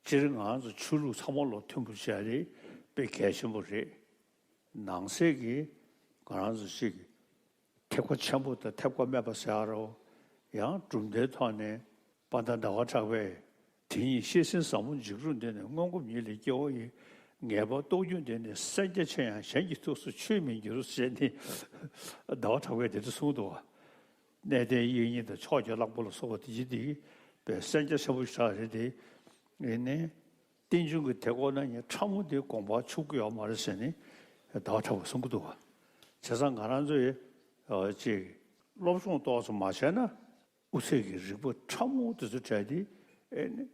སྤྱིར་ང་ཚོ་ཆོས་ལུགས་ཚང་མ་ལོག་མཐུན་པོ་བྱས་རེད། དཔེ་གལ་ཆེན་པོ་རེད། ནང་གསེས་ཀྱི་ང་རང་ཚོ་ཞིག་ཐེབས་ཀ་ཆེན་པོ་དང་ཐེབས་ཀ་དམན་པ་ཟེར་ཡ་རོ། ཡང་གྲུབ་མཐའི་ཐོག་ནས་དཔལ་ལྡན་ཟླ་བ་གྲགས་པས་དེ་ཉིད་བཤད་ཟིན་ཟབ་མོ་འཇིགས་རུང་འདོད་ནས། སྔོན་གོམས་ཉིད་ལས་སྐྱེ་བོ་ཡི། ངེས་པ་རྟོགས་རྒྱུ་འདི་ནི་གསན་རྒྱ་ཆེ་ཡང་གཞན་གྱི་ཐུགས་སུ་ཆུད་མི་འགྱུར་ཟེར་ནས་ཟླ་བ་གྲགས་པས་དེ་འདྲ་གསུངས་འདུག་བ། གནས་བརྟན་དབྱིག་གཉེན་དང་ཕྱོགས་ཀྱི་གླང་པོ་ལ་སོགས་པ་དེ་བཞིན་དེ་པའི་གསན་རྒྱ་ཆེན་པོ་ཞིག་རེད་དེ། ཡིན་ནའི་རྟེན་འབྱུང་གི་དེ་ཀོ་ན་ཉེ་ཕྲ་མོ་དེ་དགོངས་པ་ཆུབ་ཀྱི་ཡོད་མ་རེད་ཟེར་ནས་ཟླ་བ་གྲགས་པས་གསུང་གི་འདུག་བ། བྱས་ཙང་ང་རང་ཚོས་ཅིག་སློབ་སྦྱོང་ཏོག་ཙམ་མ་བྱས་ན་དབུ་ཚད་ཀྱི་རིག་པ་ཕྲ་མོ་དེ་ཚོ་བྲལ་ཏེ་ཨེ་ནི།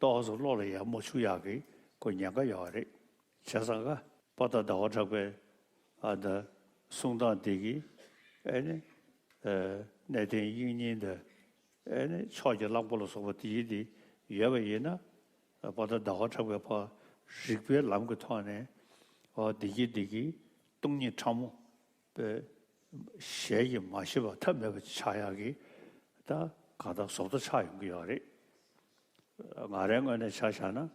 ཏོག་ཙམ་བློ་ལ་ཡར་མ་ཆུག་ཡག་གི་ཁོ་ཉེན་ཁ་ཡོད་རེད། བྱས་ཙང་ཀ་པ་ད་ཟླ་བ་གྲགས་པའི་ཨ་ད་གསུང་སྟངས་དེ་གི་ཨེ་ནི། གནས་བརྟན་དབྱིག་གཉེན་དང་ཨེ་ནི་ཕྱོགས་ཀྱི་གླང་པོ་ལ་སོགས་པ་དེ་ཡི་དེ་ཡོད་པ་ཡིན་ན། པ་ད་ཟླ་བ་གྲགས་པའི་ཕ་རིག་པའི་ལམ་གྱི་ཐོག་ནས་ཨོ་དེ་གི་དེ་གི་སྟོང་ཉིད་ཕྲ་མོ། པའི་ཞལ་གྱིས་མ་བཞེས་པ་ཐབས་མེད་པ་ཆགས་ཡག་གི་ད་གང་ལྟར་བཟོ་ལྟ་ཆགས་ཡོང་གི་ཡོད་རེད། ང་རའི་ངོས་ནས་ཆ་བཞག་ན་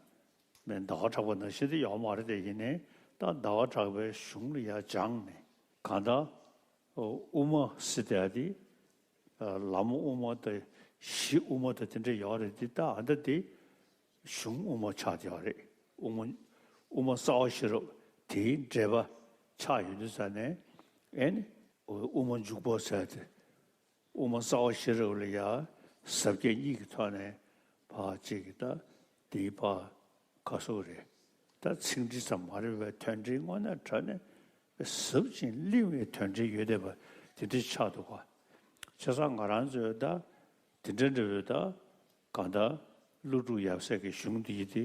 མིན་ཟླ་བ་གྲགས་པ་ནང་བཞིན་དུ་ཡོང་མ་རེད་དེ། ཡིན་ནའི་ད་ཟླ་བ་གྲགས་པའི་གཞུང་ལ་ཡར་སྦྱངས་ནས་གང་ལྟར་དབུ་མ་ཟེར་དེ་ཨ་དེ་བླ་མ་དབུ་མ་དང་གཞི་དབུ་མ་དང་དེ་འདྲ་ཡོད་རེད་དེ། ད་ཨ་ད་དེ། གཞུང་དབུ་མ་ཆགས་བསྡད་པ་རེད། དབུ་མ་དབུ་མ་རྩ་བ་ཤེས་རབ་དེའི་འགྲེལ་པ་ཆགས་ཡོང་དུས་ཙ་ནས་ཨེ་ནི་དབུ་མ་འཇུག་པ་ཟེར་ཏེ། དབུ་མ་རྩ་བ་ཤེས་རབ་ལ་ཡང་ཟབ་རྒྱས་གཉིས་ཀྱི་ཐོག་ནས་ཕར་གཅིག་གི་ད་དེའི་ཕར་ག་སོགས་རེད། ད་ཚིག་འགྲེལ་ཙམ་མ་རེད་པའི་དོན་འགྲེལ་དངོས་གནས་དྲང་གནས་ཟབ་ཅིང་བརླིང་བའི་དོན་འགྲེལ་ཡོད་བསྡད་པ་དེ་འདྲ་ཆགས་འདུག་ག་བྱས་ཙང་ང་རང་ཚོས་ད་དེ་འདྲ་འདྲ་བོའི་ད། གང་ལྟར་ཀླུ་སྒྲུབ་ཡབ་སྲས་ཀྱི་གཞུང་འདི་ཡི་དེ་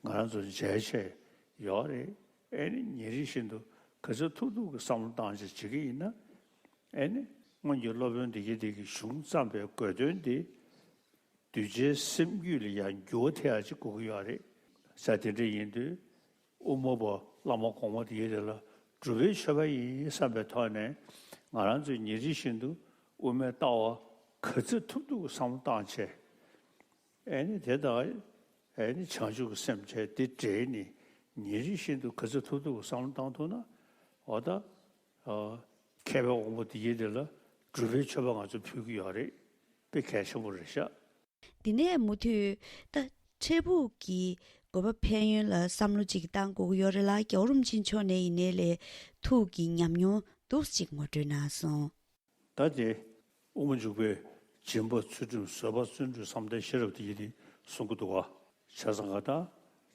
ང་རང་ཚོ་མཇལ་ཆེད་ཡོད་རེད། ཨེ་ནི་ཉིན་རེ་བཞིན་དུ་ག་ཚོད་ཐུབ་ཐུབ་ཀྱི་བསམ་བློ་བཏང་བྱས་བྱེད་ཀྱི་ཡིན་ན། ཨེ་ནི་སྔོན་གྱི་སློབ་དཔོན་འདི་ཡི་དེ་གི་གཞུང་བརྩམས་པའི་དགོས་དོན་དེ་གདུལ་བྱའི་སེམས་རྒྱུད་ལ་ཡང་འགྱུར་བ་ཐེབས་ཡག་ཅིག་དགོས་ཀྱི་ཡོད་རེད། ས་དེ་འདྲ་ཡིན་དུས། དབུ་མ་པ་བླ་མ་གོང་མ་དེ་ཡི་དེ་ལ་སྒྲུབ་པའི་མཆོད་པ་ཡིན་བསམ་པའི་ཐོག་ནས་ང་རང་ཚོས་ཉིན་རེ་བཞིན་དུ་དབུ་མའི་ལྟ་བ་ག་ཚོད་ཐུབ་ཐུབ་བསམ་བློ་བཏང་བྱས། ཨེ་ནི་དེ་དག་ཨེ་ནི་བྱང་ཆུབ་ཀྱི་སེམས་བྱས་དེ་འདྲེས་ནས་ཉིན་རེ་བཞིན་དུ་ག་ཚོད་ཐུབ་ཐུབ་བསམ་བློ་བཏང་ཐུབ་ན། འོ་ད་མཁས་པའི་དབང་པོ་དེ་ཡི་དེ་ལ་སྒྲུབ་པའི་མཆོད་པ་ང་ཚོ་ཕུལ་གྱི་ཡོད་རེད། དཔེ་གལ་ཆེན་པོ་རེད་ཤག་འདི་ནས་མུ་མཐུད་ད་འཕྲལ་ཕུགས་ཀྱི་དགོས་པ་ཕན་ཡོན་ལ་བསམ་བློ་ཅིག་བཏང་དགོས་ཀྱི་ཡོད་རེད་ལ། རྒྱལ་བ་རིན་པོ་ཆེ་མཆོག་ནས་ཡིན་ནའི་ལས་ཐུགས་ཀྱི་ཉམས་མྱོང་འདུག་ཅིག་ངོ་སྤྲོད་གནང་སོང་། ད་དེ་དབུ་མ་འཇུག་པའི་སྦྱིན་པ་ཚུལ་ཁྲིམས་བཟོད་པ་བརྩོན་འགྲུས་བསམ་གཏན་ཤེས་རབ་དེ་ཡི་དེ་གསུང་གི་འདུག་ག་བྱས་ཙང་ཀ་ད་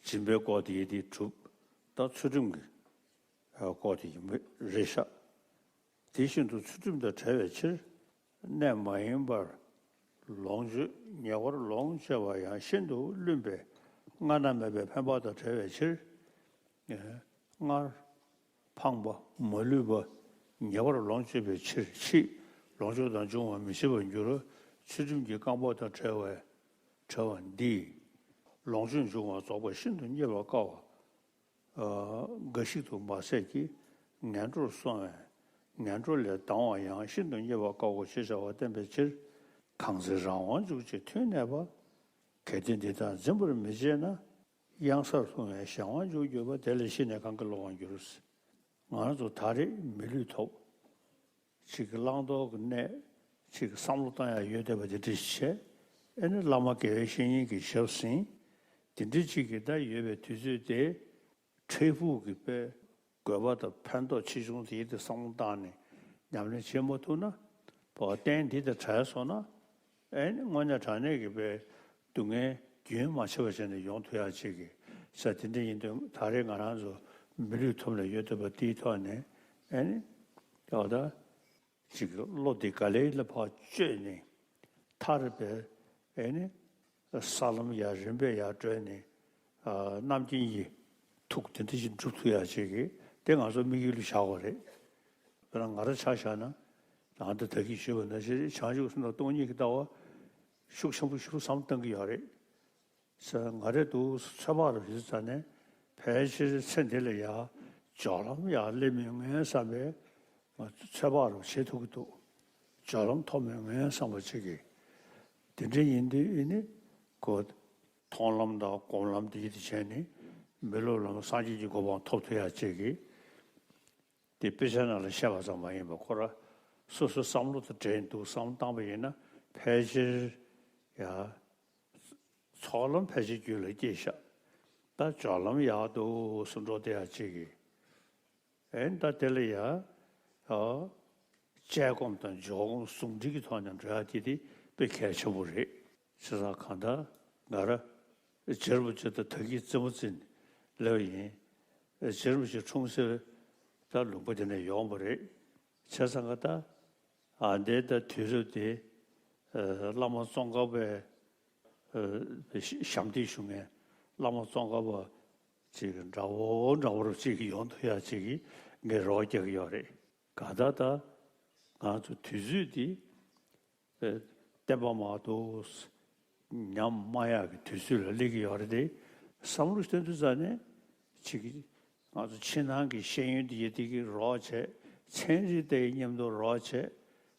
སྦྱིན་པའི་སྐོར་དེ་ཡི་དེ་གྲུབ། ད་ཚུལ་ཁྲིམས་ཀྱི་སྐོར་དེ་ཡིན་པ་རེད་ཤག་དེ་བཞིན་དུ་ཚུལ་ཁྲིམས་དང་བྲལ་བའི་ཕྱིར། གནས་མ་ཡིན་པར་ལོངས་སྤྱོད་ཉེ་བར་ལོངས་སྤྱོད་པ་ཡང་ཤིན་ཏུ་བླུན་པས་སྔ་ན་མེད་པའི་ཕན་པ་དང་བྲལ་བའི་ཕྱིར། སྔར་འཕངས་པ་མ་ལུས་པ་ཉེ་བར་ལོངས་སྤྱོད་པའི་ཕྱིར་མཆིས། ལོངས་སྤྱོད་དང་འབྱུང་བ་མི་འཆི་བར་འགྱུར། ཚུལ་ཁྲིམས་ཀྱི་རྐང་པ་དང་བྲལ་བའི་བྲལ་བ་འདིས། ལོངས་སྤྱོད་འབྱུང་བ་རྫོགས་པ་ཤིན་ཏུ་རྙེད་པར་དཀའ་བ། འགའ་ཞིག་ཏུ་མ་ཟད་ཀྱི་ངན་འགྲོར་སོང་བས་ངན་འགྲོ་ལས་ལྡང་བ་ཡང་ཤིན་ཏུ་རྙེད་པར་དཀའ་བའོ་ཞེས་བྱ་བ་བསྟན་པའི་ཕྱིར། གང་ཚེ་རང་དབང་འཇུག་ཅིང་མཐུན་གནས་པ། གལ་ཏེ་འདི་དག་འཛིན་པར་མི་བྱེད་ན། གཡང་སར་ལྷུང་བའི་གཞན་དབང་འཇུག་གྱུར་པ། དེ་ལས་ཤི་ནས་གང་གིས་བསླུ་བར་འགྱུར། ང་རང་ཚོ་ད་རེས་མི་ལུས་ཐོབ། ཅིག་གི་བླང་དོར་གྱི་གནས། ཅིག་གི་བསམ་བློ་བཏང་ཡ་ཡོད་བསྡད་པ་དེ་འདྲ་ཞིག་བྱས། ཨེ་ནི་བླ་མ་དགེ་བའི་བཤེས་གཉེན་གྱི་ཞབས་ཟིན། དེ་འདྲ་ཅིག་གི་ད་ཡོད་པའི་དུས་ཚོད་དེ། འཕྲལ་ཕུགས་ཀྱི་དཔེ་དགོས་པ་དང་ཕན་ཐོགས་ཆེ་ཆུང་དེ་ཡི་དེ་བསམ་བློ་བཏང་ནས་ཉམས་ལེན་བྱེད་མ་ཐུབ་ན། བ་གཏན་འདི་དང་བྲལ་སོང་ན། ཨེ་ནི་དངོས་གནས་དྲང་གནས་ཀྱི་དཔེ་སྡུག་བསྔལ་རྒྱུན་མ་ཆད་པ་བྱས་ནས་ཡོང་ཐུབ་ཡ་ཅིག་གི་ས་དེ་འདྲ་ཡིན་དུས་ད་རེས་ང་རང་ཚོ་མི་ལུས་ཐོབ་ནས་ཡོད་བསྡད་པ་དེའི་ཐོག་ནས་ཨེ་ནི། ཡག་ད། ཅིག་བློ་འདི་ག་ལེ་ལ་ཕར་བཅོས་ནས་མཐར་པའི་ཨེ་ནི་ས་ལམ་ཡར་རིམ་པས་ཡར་བགྲོད་ནས་ཨ་རྣམ་མཁྱེན་གྱི་ཐུགས་དེ་འདྲ་ཞིག་འགྲུབ་ཐུབ་ཡ་ཅིག་གི་དེ་ང་ཚོ་དམིགས་ཡུལ་ལ་བཞག་དགོས་རེད། དཔེར་ན་ང་རང་ཆ་བཞག་ན་ད་ལྟ་ད་གིན་ཞུས་པ་ནང་བཞིན་བྱང་ཆུབ་སེམས་དང་སྟོང་ཉིད་ཀྱི་ལྟ་བ་ཤུགས་ཆེན་པོ་ཞིག་བསམ་བཏང་གི་ཡོད་རེད། ཟེར་ང་རེ་འདུག་ཚོད་དཔག་རུ་ཞུ་ཙ་ནས་ཕལ་ཆེར་ཚེ་འདི་ལ་ཡང་སྦྱོར་ལམ་ཡང་སླེབས་མི་ངན་བསམ་པའི་ཚོད་དཔག་རུ་བྱེད་ཐུབ་ཀྱི་འདུག་སྦྱོར་ལམ་ཐོབ་མི་ངན་བསམ་པ་ཅིག་གིས་དེ་འདྲ་ཡིན་དུས་ཨེ་ནི་ཁོ་མཐོང་ལམ་དང་སྒོམ་ལམ་དེ་ཡིད་དུ་བྱས་ནས་མི་སློབ་ལམ་སངས་རྒྱས་ཀྱི་གོ་འཕང་ཐོབ་ཐུབ་ཡ་ཅིག་གིས། དེ་དཔེ་ཆ་ནང་ལ་བཤད་པ་ཙམ་མ་ཡིན་པར་ཁོ་རང་སོ་སོའི་བསམ་བློ་དང་འབྲེལ་འདུག་བསམ་བློ་བཏང་པ་ཡིན་ན་ཕལ་ཆེར་ཡ། ཚོགས་ལམ་ཕལ་ཆེར་རྒྱུད་ལ་སྐྱེས་ཤག་ད་སྦྱོར་ལམ་ཡག་ཏུ་སུ་འགྲོ་དེ་ཡག་ཅིག་གི། ཨེ་ད་དེ་ལ་ཡ། ཨ། དཔྱད་སྒོམ་དང་འཇོག་སྒོམ་ཟུང་འབྲེལ་གྱི་ཐོག་ནས་འགྲོ་ཡག་དེ་དེ་དཔེ་གལ་ཆེན་པོ་རེད། བྱས་ཙང་གང་ལྟར་ང་ར་རྗེ་རིན་པོ་ཆེ་དང་ད་གིན་རྩེད་མོ་རྩེ་ནས་སླེབས་ཡིན། རྗེ་རིན་པོ་ཆེ་འཁྲུངས་སའི་ད་ལུང་པ་དེ་ནས་ཡོང་བ་རེད། བྱས་ཙང་ག་ད། ཨ་འདས་ད་དུས་རབས་དེ། ཨ་བླ་མ་ཙོང་ཁ་པའི། ཨ་ཞབས་འདེགས་ཞུ་མཁན་བླ་མ་ཙོང་ཁ་པ་ཅིག་འདྲ་བོ་འདྲ་བོ་རུ་ཅིག་ཡོང་ཐུབ་ཡག་ཅིག་ངས་རེ་བ་རྒྱག་གི་ཡོད་རེད། གང་ལྟར་ད་ང་ཚོ་དུས་ཚོད་འདི། ཨ་བསྟན་པ་མ་གཏོགས་ཉམས་མ་ཡག་གི་དུས་ཚོད་ལ་སླེབས་ཀྱི་ཡོད་རེད་དེ། བསམ་བློ་བཏོན་དུས་ཙ་ནས་ཅིག་ང་ཚོ་ཕྱི་ནང་གི་ཤེས་ཡོན་འདི་ཡི་དེ་གི་རོགས་བྱས། ཚན་རིག་དེ་མཉམ་དུ་རོགས་བྱས།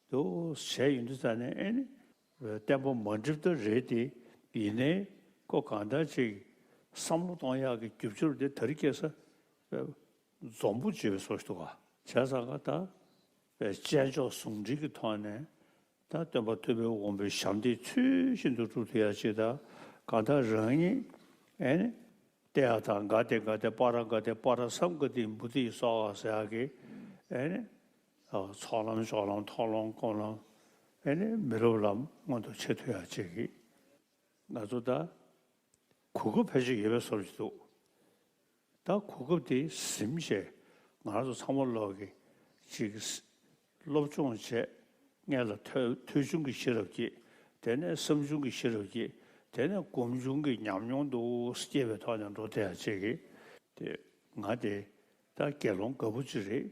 དུ་བྱས་ཡོང་དུས་ཙ་ནས་ཨེ་ནི། བསྟན་པ་མ་འགྲིབ་ད་རེད་དེ། ཡིན་ནའི་ཁོ་གང་ལྟར་ཅིག་བསམ་བློ་གཏོང་ཡག་གི་རྒྱུ་ཆ་དེ་དེ་རིང་ཁ་སང་། འཛོམས་པོ་བྱས་པའི་བཟོ་ཞིག་འདུག་ག་བྱས་ཙང་ག་ད། དཔེ་དཔྱད་འཇོག་ཟུང་འབྲེལ་གྱི་ཐོག་ནས་ད་སྟོན་པ་ཐུབ་པའི་དབང་པོའི་ཞབས་འདེགས་ཚུལ་བཞིན་དུ་སྒྲུབ་ཐུབ་ཡག་ཅིག་དང་། གང་ལྟར་རང་ཉིད་ཨེ་ནི། ཏདྱ་ཐཱ་ག་ཏེ་ག་ཏེ་པཱ་ར་ག་ཏེ་པཱ་ར་སཾ་ག་ཏེ་བོ་དྷི་སྭཱ་ཧཱ་ཟེར་ཡག་གི་ཨེ་ནི། ཚོགས་ལམ་སྦྱོར་ལམ་མཐོང་ལམ་སྒོམ་ལམ་ཨེ་ནི་མི་སློབ་ལམ་མངོན་དུ་བྱེད་ཐུབ་ཡག་ཅིག་གི། ང་ཚོ་ད་གོ་སྐབས་ཕལ་ཆེར་ཡོད་པའི་བཟོ་ཞིག་འདུག་ད་གོ་སྐབས་དེ་ཟིན་བྱས་ང་རང་ཚོ་ཚང་མ་ལོག་གི་ཅིག་སློབ་སྦྱོང་བྱས། སྔོན་ལ་ཐོས་ཐོས་བྱུང་གི་ཤེས་རབ་སྐྱེས། དེ་ནས་བསམ་བྱུང་གི་ཤེས་རབ་སྐྱེས། དེ་ནས་སྒོམ་བྱུང་གི་ཉམས་མྱོང་དུ་སྐྱེས་པའི་ཐོག་ནས་འགྲོ་ཐུབ་ཡག་ཅིག་གི། དེ་ང་དེ་ད་དགེ་སློང་དགའ་པོ་ཅིག་རེད།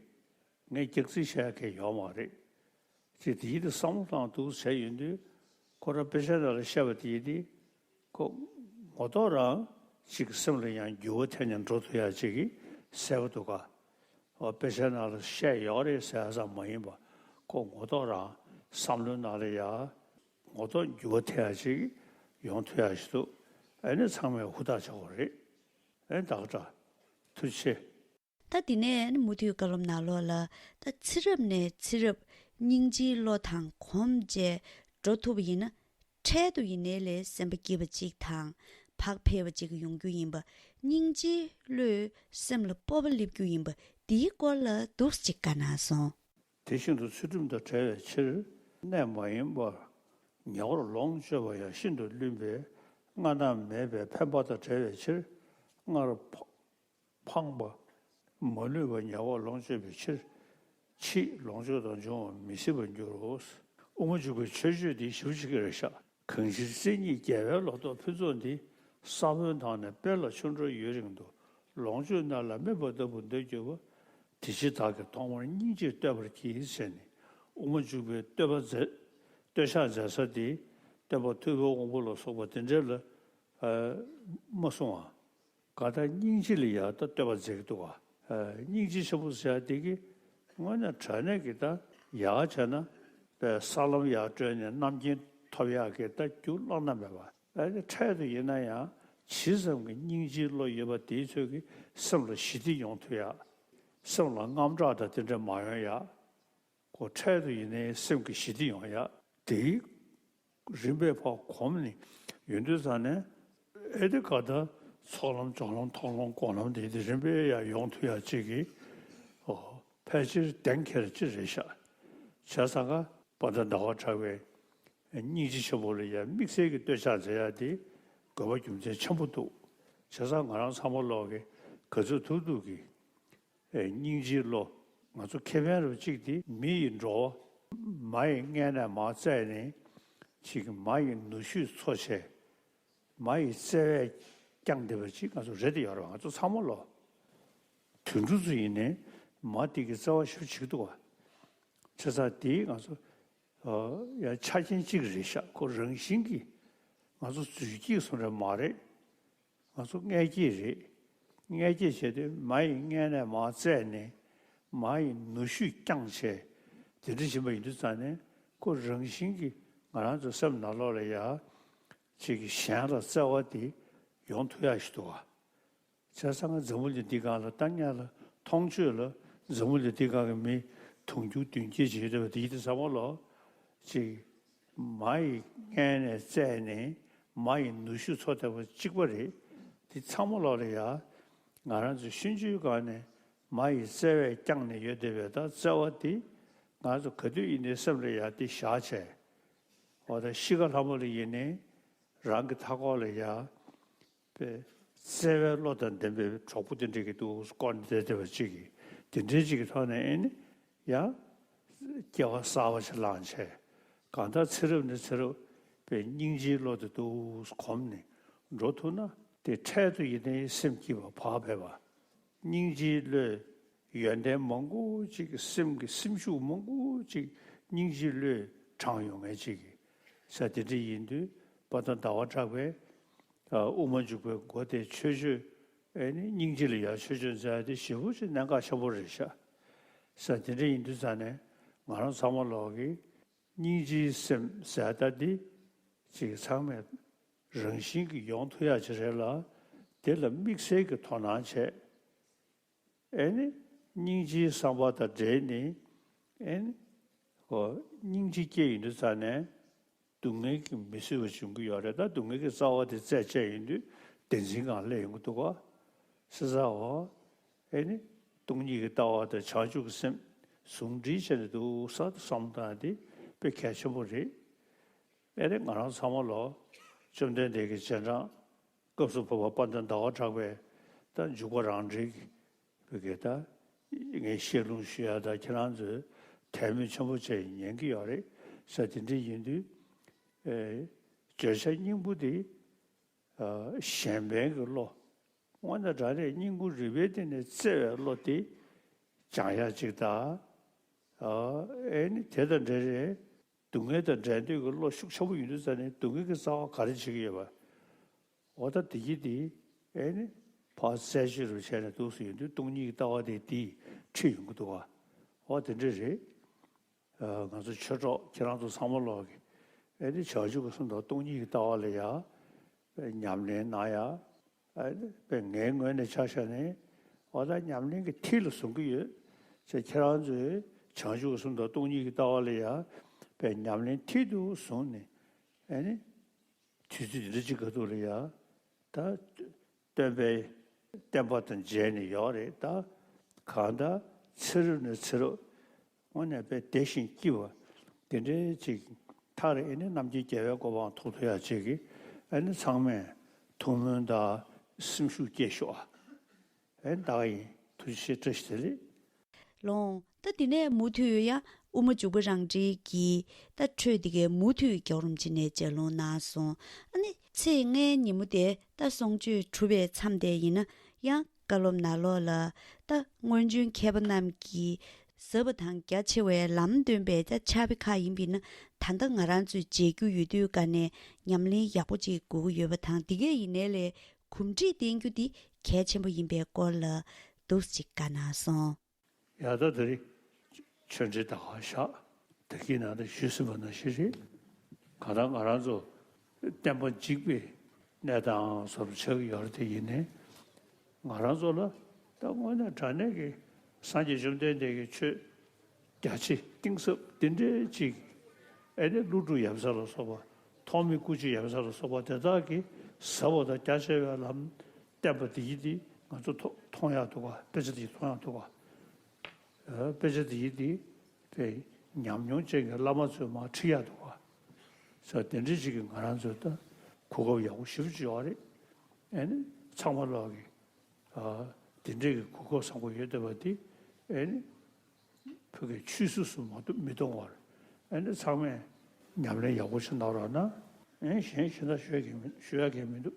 ངས་སྐྱག་རྫུན་བཤད་མཁན་ཡོད་མ་རེད། ཅེས་དེ་ཡིན་དུས་བསམ་བློ་བཏང་འདུག་བྱས་ཡོང་དུས། ཁོ་རང་དཔེ་ཆ་ནང་ལ་བཤད་པ་དེ་ཡིན་དུས། ཁོ་ངོ་ཐོག་རང་ཅིག་སེམས་ལ་ཡང་འགྱུར་བ་ཐེབས་ནས་འགྲོ་ཐུབ་ཡག་ཅིག་གི་གསལ་པོ་འདུག་ག་འོ་དཔེ་ཆ་ནང་ལ་བཤད་ཡོད་རེད་ཟེར་ཡག་ཙམ་མ་ཡིན་པ། ཁོ་ངོ་ཐོག་རང་བསམ་བློའི་ནང་ལ་ཡང་ངོ་ཐོག་འགྱུར་བ་ཐེབས་ཡག་ཅིག་ཡོང་ཐུབ་ཡག་ཞིག་འདུག་ཨ་ནི་ཚང་མས་ཧུར་ཐག་བྱ་དགོས་རེད། ཨ་ནི་ད་ག་འདྲ། ཐུགས་རྗེ་ཆེ། ད་དེ་ནས་མུ་མཐུད་བཀའ་སློབ་ནང་ལོགས་ལ། ད་ཚེ་རབས་ནས་ཚེ་རབས་སྙིང་རྗེའི་བློ་དང་གོམས་བཅས་འགྲོ་ཐུབ་པ་ཡིན་ན། འཕྲལ་དུ་ཡིན་ནའི་ལས་སེམས་པ་སྐྱིད་པ་གཅིག་དང་བག་ཕེབས་པ་གཅིག་ཡོང་རྒྱུ་ཡིན་པ། སྙིང་རྗེའི་བློས་སེམས་ལ་སྤོབས་པ་སླེབས་རྒྱུ་ཡིན་པ། འདིའི་སྐོར་ལ་འདུག་སེ་གཅིག་བཀའ་གནང་སོང་། དེ་བཞིན་དུ་ཚུལ་ཁྲིམས་དང་བྲལ་བའི་ཕྱིར། གནས་མ་ཡིན་པར་ཉེ་བར་ལོངས་སྤྱོད་པ་ཡང་ཤིན་ཏུ་བླུན་པས་སྔ་ན་མེད་པའི་ཕན་པ་དང་བྲལ་བའི་ཕྱིར། སྔར་ཕ་ཕངས་པ་མ་ལུས་པ་ཉེ་བར་ལོངས་སྤྱོད་པའི་ཕྱིར། ཕྱིས་ལོངས་སྤྱོད་དང་འབྱུང་བ་མི་སྲིད་པར་འགྱུར་རོ། དབུ་མ་འཇུག་པའི་མཆོད་བརྗོད་འདི་ཞེ་པོ་ཅིག་རེད་ཤག་གང་ཕྱིར་སྲས་གཉིས་རྒྱལ་བའི་ལོ་ཏོག་ཕུན་ཚོགས་འདི། ས་བོན་དང་ནི་དཔལ་ལ་ཆོ་འཕྲུལ་ཡུན་རིང་དུ། ལོངས་སྤྱོད་རྣམས་ལ་སྨིན་པ་ལྟ་བུར་འདོད་གྱུར་པ། དེ་ཕྱིར་བདག་གིས་ཐོག་མར་སྙིང་རྗེས་བསྟོད་པར་བགྱི། ཟེར་ནས་དབུ་མ་འཇུག་པའི་བསྟོད་པ་མཛད། བསྟོད་བཞག་མཛད་ས་དེ་སྟོན་པ་ཐུབ་པའི་དབང་པོ་ལ་སོགས་པ་དེ་འདྲ་ལ་མ་གསུངས་པ། གང་ལྟར་སྙིང་རྗེ་ལ་ཡང་ད་བསྟོད་པ་མཛད་ཀྱི་འདུག་ག་སྙིང་རྗེ་ཆེན་པོ་ཟེར་ཡག་དེ་གི་དངོས་གནས་དྲང་གནས་ཀྱི་ད་ཡག་བྱས་ན་པའི་ས་ལམ་ཡར་བགྲོད་ནས་རྣམ་མཁྱེན་ཐོབ་ཡག་གི་ད་རྒྱུ་བླ་ན་མེད་པ། ཨ་ནི་འཕྲལ་དུ་ཡིན་ན་ཡང་ཇི་ཙམ་གྱི་སྙིང་རྗེའི་བློ་ཡོད་པ་དེའི་ཚོད་ཀྱིས་སེམས་ལ་ཞི་བདེ་ཡོང་ཐུབ་ཡག་སེམས་ལ་དངངས་སྐྲག་དང་དེ་འདྲ་མ་ཡོང་ཡག་ཁོ་འཕྲལ་དུ་ཡིན་ནའི་སེམས་ཀྱི་ཞི་བདེ་ཡོང་ཡག་དེའི་རིམ་པས་ཕར་གོམས་ནས་ཡོང་དུས་ཙང་ནས། ཨེ་དེ་ག་ད་ཚོགས་ལམ་སྦྱོར་ལམ་མཐོང་ལམ་སྒོམ་ལམ་དེ་དེ་རིམ་པས་ཡར་ཡོང་ཐུབ་ཡག་ཅིག་གི། ཨོ་ཕལ་ཆེར་གདེང་འཁེལ་ཅིག་རེད་ཤག་བྱས་ཙང་ག་དཔལ་ལྡན་ཟླ་བ་གྲགས་པའི་སྙིང་རྗེ་ཆེན་པོ་ལ་ཡང་དམིགས་བསལ་གྱི་བསྟོད་ཕྱག་མཛད་ཡག་དེ་དགོས་པ་རྒྱུ་མཚན་ཆེན་པོ་འདུག་བྱས་ཙང་ང་རང་ཚང་མ་ལོག་གི་ག་ཚོད་ཐུབ་ཐུབ་ཀྱིས། ཨེ་སྙིང་རྗེའི་བློ། ང་ཚོ་ཁེ་ཕན་རུ་གཅིག་དེ་མི་ཡི་འགྲོ་བ། མ་ཡི་མངལ་ནས་མར་བཙས་ནས། ཅིག་མ་ཡི་ནུ་ཞོས་འཚོ་བྱས། མ་ཡི་བརྩེ་བས་བསྐྱངས་བསྡད་པ་ཅིག་ང་ཚོ་རེད་དེ་ཡོད་རེད་བ། ང་ཚོ་ཚང་མ་ལོ། དུད་འགྲོ་ཚོ་ཡིན་ནའི་མ་དེ་གི་བརྩེ་བ་ཞེ་པོ་ཅིག་འདུག་བ། བྱས་ཙང་དེ་ང་ཚོ་ཡང་ཆ་རྐྱེན་གཅིག་རེད་ཤག་ཁོ་རང་བཞིན་གྱིས་ང་ཚོ་རྫུས་སྐྱེས་སོང་རེད་མ་རེད། ང་ཚོ་མངལ་སྐྱེས་རེད། མངལ་སྐྱེས་བྱས་ཏེ་མ་ཡི་མངལ་ནས་མར་བཙས་ནས་མ་ཡི་ནུ་ཞོས་བསྐྱངས་བྱས། དེ་འདྲ་བྱིན་པ་ཡིན་དུས་ཙང་ནས་ཁོ་རང་བཞིན་གྱིས་ང་རང་ཚོ་སེམས་ནང་ལོགས་ལ་ཡ། ཅིག་གི་གཞན་ལ་བརྩེ་བ་དེ་ཡོང་ཐུབ་ཡག་ཞིག་འདུག་བ། བྱས་ཙང་ང་འཛམ་བུ་གླིང་འདི་སྒང་ལ་ལྟ་མཁན་ལ་མཐོང་ཆོས་ལ་འཛམ་བུ་གླིང་འདི་སྒང་གི་མི་དུང་ཕྱུར་བདུན་བརྒྱད་ཅིག་ཡོད་པ་དེ་ཡིན་དུས་ཙམ་པ་ལོ། ཅིག་མ་ཡི་མངལ་ནས་བཙས་ནས་མ་ཡི་ནུ་ཞོ་འཚོ་བསྡད་པ་གཅིག་པ་རེད། དེ་ཚང་མ་ལོག་ལ་ཡ་ང་རང་ཚོ་ཤུན་ཆུའི་སྒང་ནས་མ་ཡི་བརྩེ་བས་བསྐྱངས་ནས་ཡོད་བསྡད་པའི་ད་བརྩེ་བ་དེ་ང་ཚོ་ག་དུས་ཡིན་ནའི་སེམས་ལ་ཡ་དེ་བཞག་བྱས། འོ་ད་ཤི་ཁ་ལྷ་མོ་ལ་ཡིན་ནའི་རང་གི་མཐའ་འཁོར་ལ་ཡ་པའི་བརྩེ་བའི་བློ་དང་ལྡན་པའི་གྲོགས་པོ་དེ་འདྲ་གི་འདུག་སྐོར་ནས་བསྡད་བསྡད་པ་ཅིག་གིས་དེ་འདྲའི་ཅིག་གི་ཐོག་ནས་ཨེ་ནི་ཡ་སྐྱེ་བ་གསར་བ་ཞིག་བླངས་བྱས། གང་ལྟར་ཚེ་རབས་ནས་ཚེ་རབས་པའི་སྙིང་རྗེའི་བློ་དེ་འདུག་གོམས་ནས་འགྲོ་ཐུབ་ན་དེ་འཕྲལ་དུ་ཡིན་ནའི་སེམས་སྐྱིད་པ་བག་ཕེབས་པ། སྙིང་རྗེའི་བློས་ཡོན་ཏན་མང་པོ་ཅིག་སེམས་ཀྱི་སེམས་ཤུགས་མང་པོ་ཅིག་སྙིང་རྗེའི་བློས་དྲངས་ཡོང་མཁན་ཅིག་གི་ས་དེ་འདྲ་ཡིན་དུས་དཔལ་ལྡན་ཟླ་བ་གྲགས་པས་དབུ་མ་འཇུག་པའི་སྒོ་དེ་ཆོས་སྤྱོད་ཨེ་ནི་སྙིང་རྗེ་ལ་ཡ་ཆོས་སྤྱོད་མཛད་དེ་ཞེ་པོ་ཅིག་གནད་འགག་ཆེན་པོ་རེད་ཤག་ས་དེ་འདྲ་ཡིན་དུས་ཙང་ནས་ང་རང་ཚང་མ་ལོག་གི་སྙིང་རྗེའི་སེམས་ཟེར་ད་འདི་ཅིག་ཚང་མས་རང་བཞིན་གྱིས་ཡོང་ཐུབ་ཡག་ཅིག་རེད་ལ། དེ་ལ་དམིགས་བསལ་གྱི་དོ་སྣང་བྱས། ཨེ་ནི་སྙིང་རྗེའི་བསམ་པ་དང་འབྲེལ་ནས་ཨེ་ནི་ཧོ་སྙིང་རྗེ་སྐྱེ་ཡོང་དུས་ཙང་ནས་སྡུག་བསྔལ་གྱིས་མི་བཟོད་པ་འབྱུང་གི་ཡོད་རེད། ད་སྡུག་བསྔལ་གྱི་རྩ་བ་དེ་རྩད་བཅད་ཡོང་དུས་བདེན་འཛིན་སྒང་སླེབས་ཡོང་གི་འདུག་ག་ས་ས་འོ་ཨེ་ནི་སྟོང་ཉིད་ཀྱི་ལྟ་བ་དང་བྱང་ཆུབ་ཀྱི་སེམས་ཟུང་འབྲེལ་བྱས་ནས་འདུག་ས་བསམ་བཏང་དེ་དཔེ་གལ་ཆེན་པོ་རེད། ཨེ་རེད། ང་རང་ཚང་མ་ལོ་བཅོམ་ལྡན་འདས་ཀྱི་རྗེས་འབྲང་སྐབས་སུ་བབ་པ་དཔལ་ལྡན་ཟླ་བ་གྲགས་པའི་ད་འཇུག་པ་རང་འགྲེལ་གྱི་བོད་སྐད་ད་ངས་བཤད་ལུང་ཞུ་ཡ་ད་ཁྱེད་རང་ཚོས་དད་མོས་ཆེན་པོ་བྱས་ཉན་གྱི་ཡོད་རེད་ས། དེ་འདྲ་ཡིན་དུས་ཨེ་བརྗོད་བྱ་སྙིང་པོ་དེ་གཞན་ཕན་གྱི་བློ། དངོས་གནས་དྲང་གནས་སྙིང་ཁུང་རུས་པའི་གཏིང་ནས་བརྩེ་བའི་བློ་དེ་སྦྱང་ཡ་གཅིག་དང་། ཨ་ཨེ་ནི་དེ་དང་འབྲེལ་རེད། སྡུག་བསྔལ་དང་འབྲལ་འདོད་ཀྱི་བློ་ཤུགས་ཆེན་པོ་ཡོད་དུས་ཙང་ནས་སྡུག་བསྔལ་གྱི་རྩ་བ་ག་རེ་བྱེད་ཀྱི་ཡོད་པ། འོ་ད་དེ་གྱིས་དེ་ཨེ་ནི་ཕར་རྩད་གཅོད་རུ་བྱས་ནས་འདུག་སེ་ཡོང་དུས་སྟོང་ཉིད་ཀྱི་ལྟ་བ་དེ་དེས་ཁྲིད་ཡོང་གི་འདུག་ག་འོ་དེ་འདྲ་རེད། ཨ་ང་ཚོ་ཆོས་གྲོགས་ཁྱེད་རང་ཚོ་ཚང་མ་ལོག་གི་ཨེ་ནི་བྱང་ཆུབ་ཀྱི་སེམས་དང་སྟོང་ཉིད་ཀྱི་ལྟ་བ་ལ་ཡ་ཉམས་ལེན་གནང་ཡ། ཨ་ནི་དཔེ་ངའི་ངོས་ནས་ཆ་བཞག་ནས་འོ་ད་ཉམས་ལེན་གྱི་མཐིལ་ལ་བཟུང་གི་ཡོད། ཅེས་ཁྱེད་རང་ཚོས་བྱང་ཆུབ་ཀྱི་སེམས་དང་སྟོང་ཉིད་ཀྱི་ལྟ་བ་ལ་ཡ་དཔེ་ཉམས་ལེན་མཐིལ་དུ་བཟུང་ནས་ཨ་ནི་དུས་ཚོད་འདི་འདྲ་ཅིག་ག་ཐུག་ལ་ཡ་ད་སྟོན་པའི་བསྟན་པ་དང་མཇལ་ནས་ཡོད་རེད། ད་གང་ལྟར་ཚེ་རབས་ནས་ཚེ་རབས་དངོས་གནས་དཔེ་བདེ་ཞིང་སྐྱིད་པ་དེ་འདྲའི་ཅིག་མཐར་ཨེ་ནི་རྣམ་མཁྱེན་རྒྱལ་བའི་གོ་འཕང་ཐོབ་ཐུབ་ཡག་ཅིག་གི་ཨེ་ནི་ཚང་མས་ཐུགས་སྨོན་དང་སེམས་ཤུགས་སྐྱེད་ཤོག་ཨ། ཨེ་ནི་ད་ག་ཡིན། ཐུགས་རྗེ་ཆེ། བཀྲ་ཤིས་བདེ་ལེགས། ལོང་། ད་དེ་ནས་མུ་མཐུད་ཡང་དབུ་མ་འཇུག་པ་རང་འགྲེལ་གྱི་ད་འཕྲོས་དེ་གའི་མུ་མཐུད་རྒྱལ་བ་རིན་པོ་ཆེ་ནས་ལྗགས་ལུང་གནང་སོང་། ཨ་ནི་ཚེས་ལྔའི་ཉིན་མོ་དེ་ད་གསུང་ཆོས་གྲུབ་པའི་མཚམས་དེ་ཡིན་ན་ཡང་བཀའ་སློབ་ནང་ལོགས་ལ་ད་སྔོན་བྱོན་མཁས་པ་རྣམས་ཀྱིས་ཟབ་པ་དང་རྒྱ་ཆེ་བའི་ལམ་སྟོན་པའི་ད་ཕྱག་དཔེ་ཁག་ཡིན་པས་ན། ད་ལྟ་ང་རང་ཚོས་མཇལ་རྒྱུ་ཡོད་དུས་ག་ནས་ཉམས་ལེན་ཡག་པོ་ཅིག་དགོས་ཀྱི་ཡོད་པ་དང་། དེ་གས་ཡིན་ནའི་ལས་གོམས་འདྲིས་བསྟེན་རྒྱུ་དེ་གལ་ཆེན་པོ་ཡིན་པའི་སྐོར་ལ་འདུག་ཅིག་བཀའ་གནང་སོང་། ཡ་ད་དེ་རིང་ཆོས་འབྲེལ་ད་ག་བཞག་ད་གིན་ནང་དུ་ཞུས་ཟིན་པ་ནང་བཞིན་རེད། གང་ལྟར་ང་རང་ཚོ་བསྟན་པ་འཇིག་པའི་གནས་སྟངས་སོགས་ཆགས་ཀྱི་ཡོད་རེད། དེ་ཡིན་ནའི་ང་རང་ཚོ་ལ་ད་དངོས་གནས་དྲང་གནས་ཀྱི་སངས་རྒྱས་བཅོམ་ལྡན་འདས་ཀྱི་ཆོས་རྒྱ་ཆེ་གཏིང་ཟབ་འདི་འདྲའི་ཅིག་ཨེ་ནི་ཀླུ་སྒྲུབ་ཡབ་སྲས་ལ་སོགས་པ། ཐོགས་མེད་སྐུ་མཆེད་ཡབ་སྲས་ལ་སོགས་པ་དེ་དག་གིས་ཟབ་པ་དང་རྒྱ་ཆེ་བའི་ལམ་བསྟན་པ་འདི་ཡིན་ཏེ་ང་ཚོ་མཐོང་མཐོང་ཡག་འདུག་ག་དཔེ་ཆ་འདི་མཐོང་ཡག་འདུག་ག་དཔེ་ཆ་འདི་ཡིན་ཏེ་དཔེ་ཉམས་མྱོང་ཅན་གྱི་བླ་མ་ཚོས་མར་ཁྲིད་ཡག་འདུག་ག་ས་དེ་འདྲའི་ཅིག་གིས་ང་རང་ཚོས་ད་གོ་སྐབས་ཡག་པོ་ཞེ་པོ་ཅིག་ཡོད་རེད། ཨེ་ནི་ཚང་མ་ལོག་གི་ཨ་དེ་འདྲའི་གི་གོ་སྐབས་བཟང་པོ་ཡོད་བསྡད་པ་དེ་ཨེ་ནི་ཕ་གིའི་ཆུད་ཟོས་སུ་མ་གཏོང་མི་གཏོང་བར་ཨེ་ནི་ཚང་མས་ཉམས་ལེན་ཡག་པོ་ཞིག་གནང་རོགས་གནང་། ཨེ་གཞན་གཞན་དག་ཞུ་ཡ་གི་མི་ཞུ་ཡ་གི་མི་འདུག་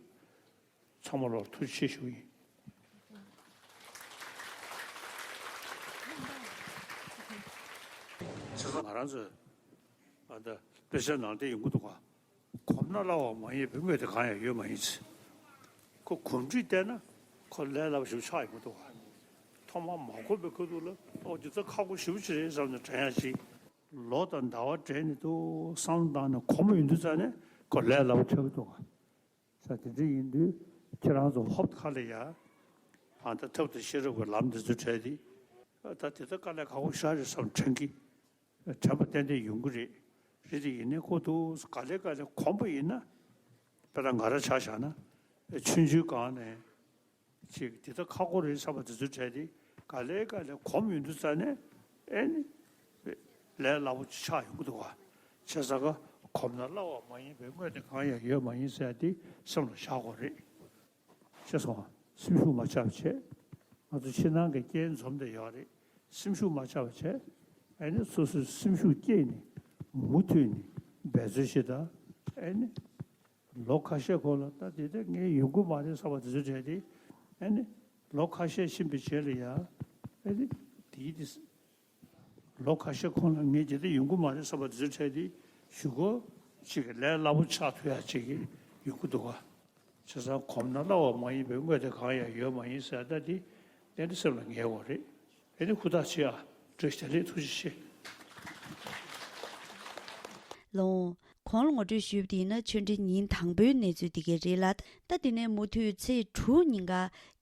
ཚང་མ་ལོག་ཐུགས་རྗེ་ཆེ་ཞུ་ཡིན། བྱས་ཙང་ང་རང་ཚོས་ཨ་ད་དཔེ་ཆ་ནང་བསྡད་ཡོང་གི་འདུག་ག་གོམས་ན་སླ་བ་མ་ཡིན་པའི་དངོས་དེ་གང་ཡང་ཡོད་མ་ཡིན་ཚེ། ཁོ་གོམས་འདྲིས་བལྟས་ན་ཁོ་ལས་སླ་པོ་ཞིག་ཆགས་ཡོང་གི་འདུག་ག་ཐོག་མར་མ་གོམས་པའི་ཁ་ཐུག་ལ་ཨོ་འདི་ཚོ་ཁག་པོ་ཞེ་པོ་ཅིག་རེད་བསམ་ནས་དྲན་ཡ་ཅིག་ལོ་དང་ཟླ་བ་སྦྲེལ་ནས་འདུག་བསམ་བཏང་ནས་གོམས་པ་ཡོང་དུས་ཙ་ནས་ཁོ་ལས་སླ་པོ་ཆགས་ཀྱི་འདུག་ག་ས་དེ་འདྲ་ཡིན་དུས་ཁྱེད་རང་ཚོ་ཧོབ་ཁ་ལ་ཡ། ཨ་ད་ཐབས་དང་ཤེས་རབ་ཀྱི་ལམ་འདི་ཚོ་བྲལ་ཏེ། ཨ་ད་དེ་ཚོ་དཀའ་ལས་ཁག་པོ་ཞེ་དྲག་རེད་བསམ་དྲན་གི་དྲན་པ་ཏན་ཏན་ཡོང་གི་རེད། རེད་དེ་ཡིན་ནའི་ཁོ་འདུག་ག་ལེ་ག་ལེ་གོམས་པ་ཡིན་ན། དཔེར་ན་ང་རང་ཆ་བཞག་ན། ཆུང་ཆུང་སྒང་ནས་ ཅིག་འདི་ལྟ་ཁག་པོ་རེད་བསམ་པ་དེ་ཚོའི་གྲས་དེ་ག་ལེ་ག་ལེ་གོམས་ཡོང་དུས་ཙ་ནས་ཨེ་ནི་ལས་སླ་པོ་ཅིག་ཆགས་ཡོང་གི་འདུག་ག་བྱས་ཙང་ཀ་གོམས་ན་སླ་བ་མ་ཡིན་པའི་དངོས་དེ་གང་ཡང་ཡོད་མ་ཡིན་ཟེར་ཡ་དེ་སེམས་ལ་བཞག་དགོས་རེད། ཤེས་སོང་ང་། སེམས་ཤུགས་མ་ཆག་པ་བྱས། ང་ཚོ་ཕྱི་ནང་གི་རྐྱེན་འཛོམས་བསྡད་ཡོད་རེད། སེམས་ཤུགས་མ་ཆག་པ་བྱས། ཨེ་ནི་སོ་སོའི་སེམས་ཤུགས་བསྐྱེད་ནས་མུ་མཐུད་ནས་འབད་རྩོལ་བྱེད་དང་། ཨེ་ནི་ལོ་ཁ་ཤས་གོང་ལ་ད་དེ་ལྟར་ངས་ཡོང་གི་མ་རེད་བསམ་པ་དེ་ཚོ་བྲལ་ཏེ། ཨེ་ནི་ལོ་ཁ་ཤས་ཕྱིན་པའི་རྗེས་ལ་ཡ། ཨེ་ནི་དེའི་དེ། ལོ་ཁ་ཤས་གོང་ལ་ངས་དེ་ལྟར་ཡོང་གི་མ་རེད་བསམ་པ་དེ་ཚོ་བྲལ་ཏེ། གཞུག་གུ་ཅིག་གི་ལས་སླ་པོ་ཆགས་ཐུབ་ཡ་ཅིག་གི་ཡོང་གི་འདུག་ག་བྱས་ཙང་གོམས་ན་སླ་བ་མ་ཡིན་པའི་དངོས་དེ་གང་ཡང་ཡོད་མ་ཡིན་ཟེར་ད་དེ་ཏན་ཏན་སེམས་ལ་ངེས་དགོས་རེད། ཨེ་ནི་ཧུར་ཐག་བྱེད་ཨ། བཀྲ་ཤིས་བདེ་ལེགས། ཐུགས་རྗེ་ཆེ། ལོ། གོང་ལ་ངོ་སྤྲོད་ཞུས་པ་དེ་ཡིན་ན་ཆོས་འབྲེལ་ཉིན་དང་པོའི་གནས་ཚུལ་འདི་ག་རེད་ལ། ད་དེ་ནས་མུ་མཐུད་ཚེས་དྲུག་ཉིན་ཀ་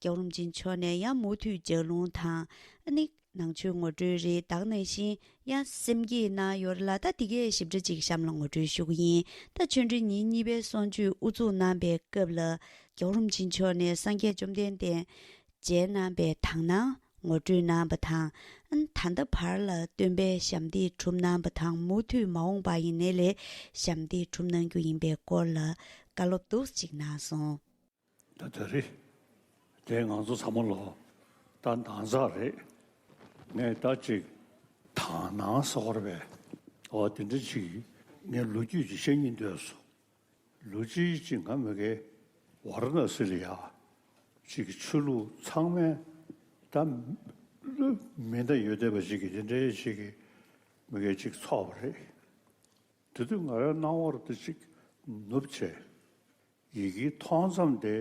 རྒྱལ་བ་རིན་པོ་ཆེ་མཆོག་ནས་ཡང་མུ་མཐུད་ལྗགས་ལུང་དང་ཨ་ནི་ནང་ཆོས་ངོ་སྤྲོད་རེད། ད་ག་ནང་བཞིན་ཡང་སེམས་བསྐྱེད་གནང་ཡོད་རེད་ལ། ད་དེ་གའི་ཞིབ་ཕྲ་ཅིག་གཤམ་ལ་ངོ་སྤྲོད་ཞུ་གི་ཡིན། ད་ཆོས་འབྲེལ་ཉིན་གཉིས་པའི་གསུང་ཆོས་དབུ་འཛུགས་གནང་པའི་སྐབས་ལ་རྒྱལ་བ་རིན་པོ་ཆེ་མཆོག་ནས་སངས་རྒྱས་བཅོམ་ལྡན་འདས་མཇལ་གནང་པའི་དག་སྣང་ངོ་སྤྲོད་གནང་བ་དང་། ཨ་ནི་ད་ལྟ་བར་ལ་སྟོན་པས་ཞབས་འདེགས་གྲུབ་གནང་བ་དང་མུ་མཐུད་མ་འོངས་པ་ཡིན་ནའི་ལས་ཞབས་འདེགས་གྲུབ་གནང་རྒྱུ་ཡིན་པའི་སྐོར་ལ་བཀའ་སློབ་འདུག་ཅིག་གནང་སོང་། ད་ད་རེད། དེ་ང་ཚོ་ཚང་མ་ལོ་ད་འདང་ཚར་རེད། ངས་ད་ཅིག་དག་སྣང་ཟེར་བ་རེད་པས། འོ་དེ་འདྲ་ཅིག་ངས་ལོ་རྒྱུས་ཅིག་བཤད་སྙིང་འདོད་སོང་། ལོ་གཅིག་ཅིག་ང་མི་དགེ་ཝཱ་ར་ཎ་སི་ལ་ཡ་ཅིག་ཆོས་ལུགས་ཚང་མས་ད་མི་འདང་ཡོད་བསྡད་པ་ཅིག་གི་དེ་འདྲའི་ཅིག་གི་མི་དགེ་ཅིག་ཚོགས་པ་རེད། དེ་དུས་ང་རའི་སྣང་བར་དུ་ཅིག་ནུབ་བྱས། ཡི་གེ་མཐོང་མཚམས་དེ་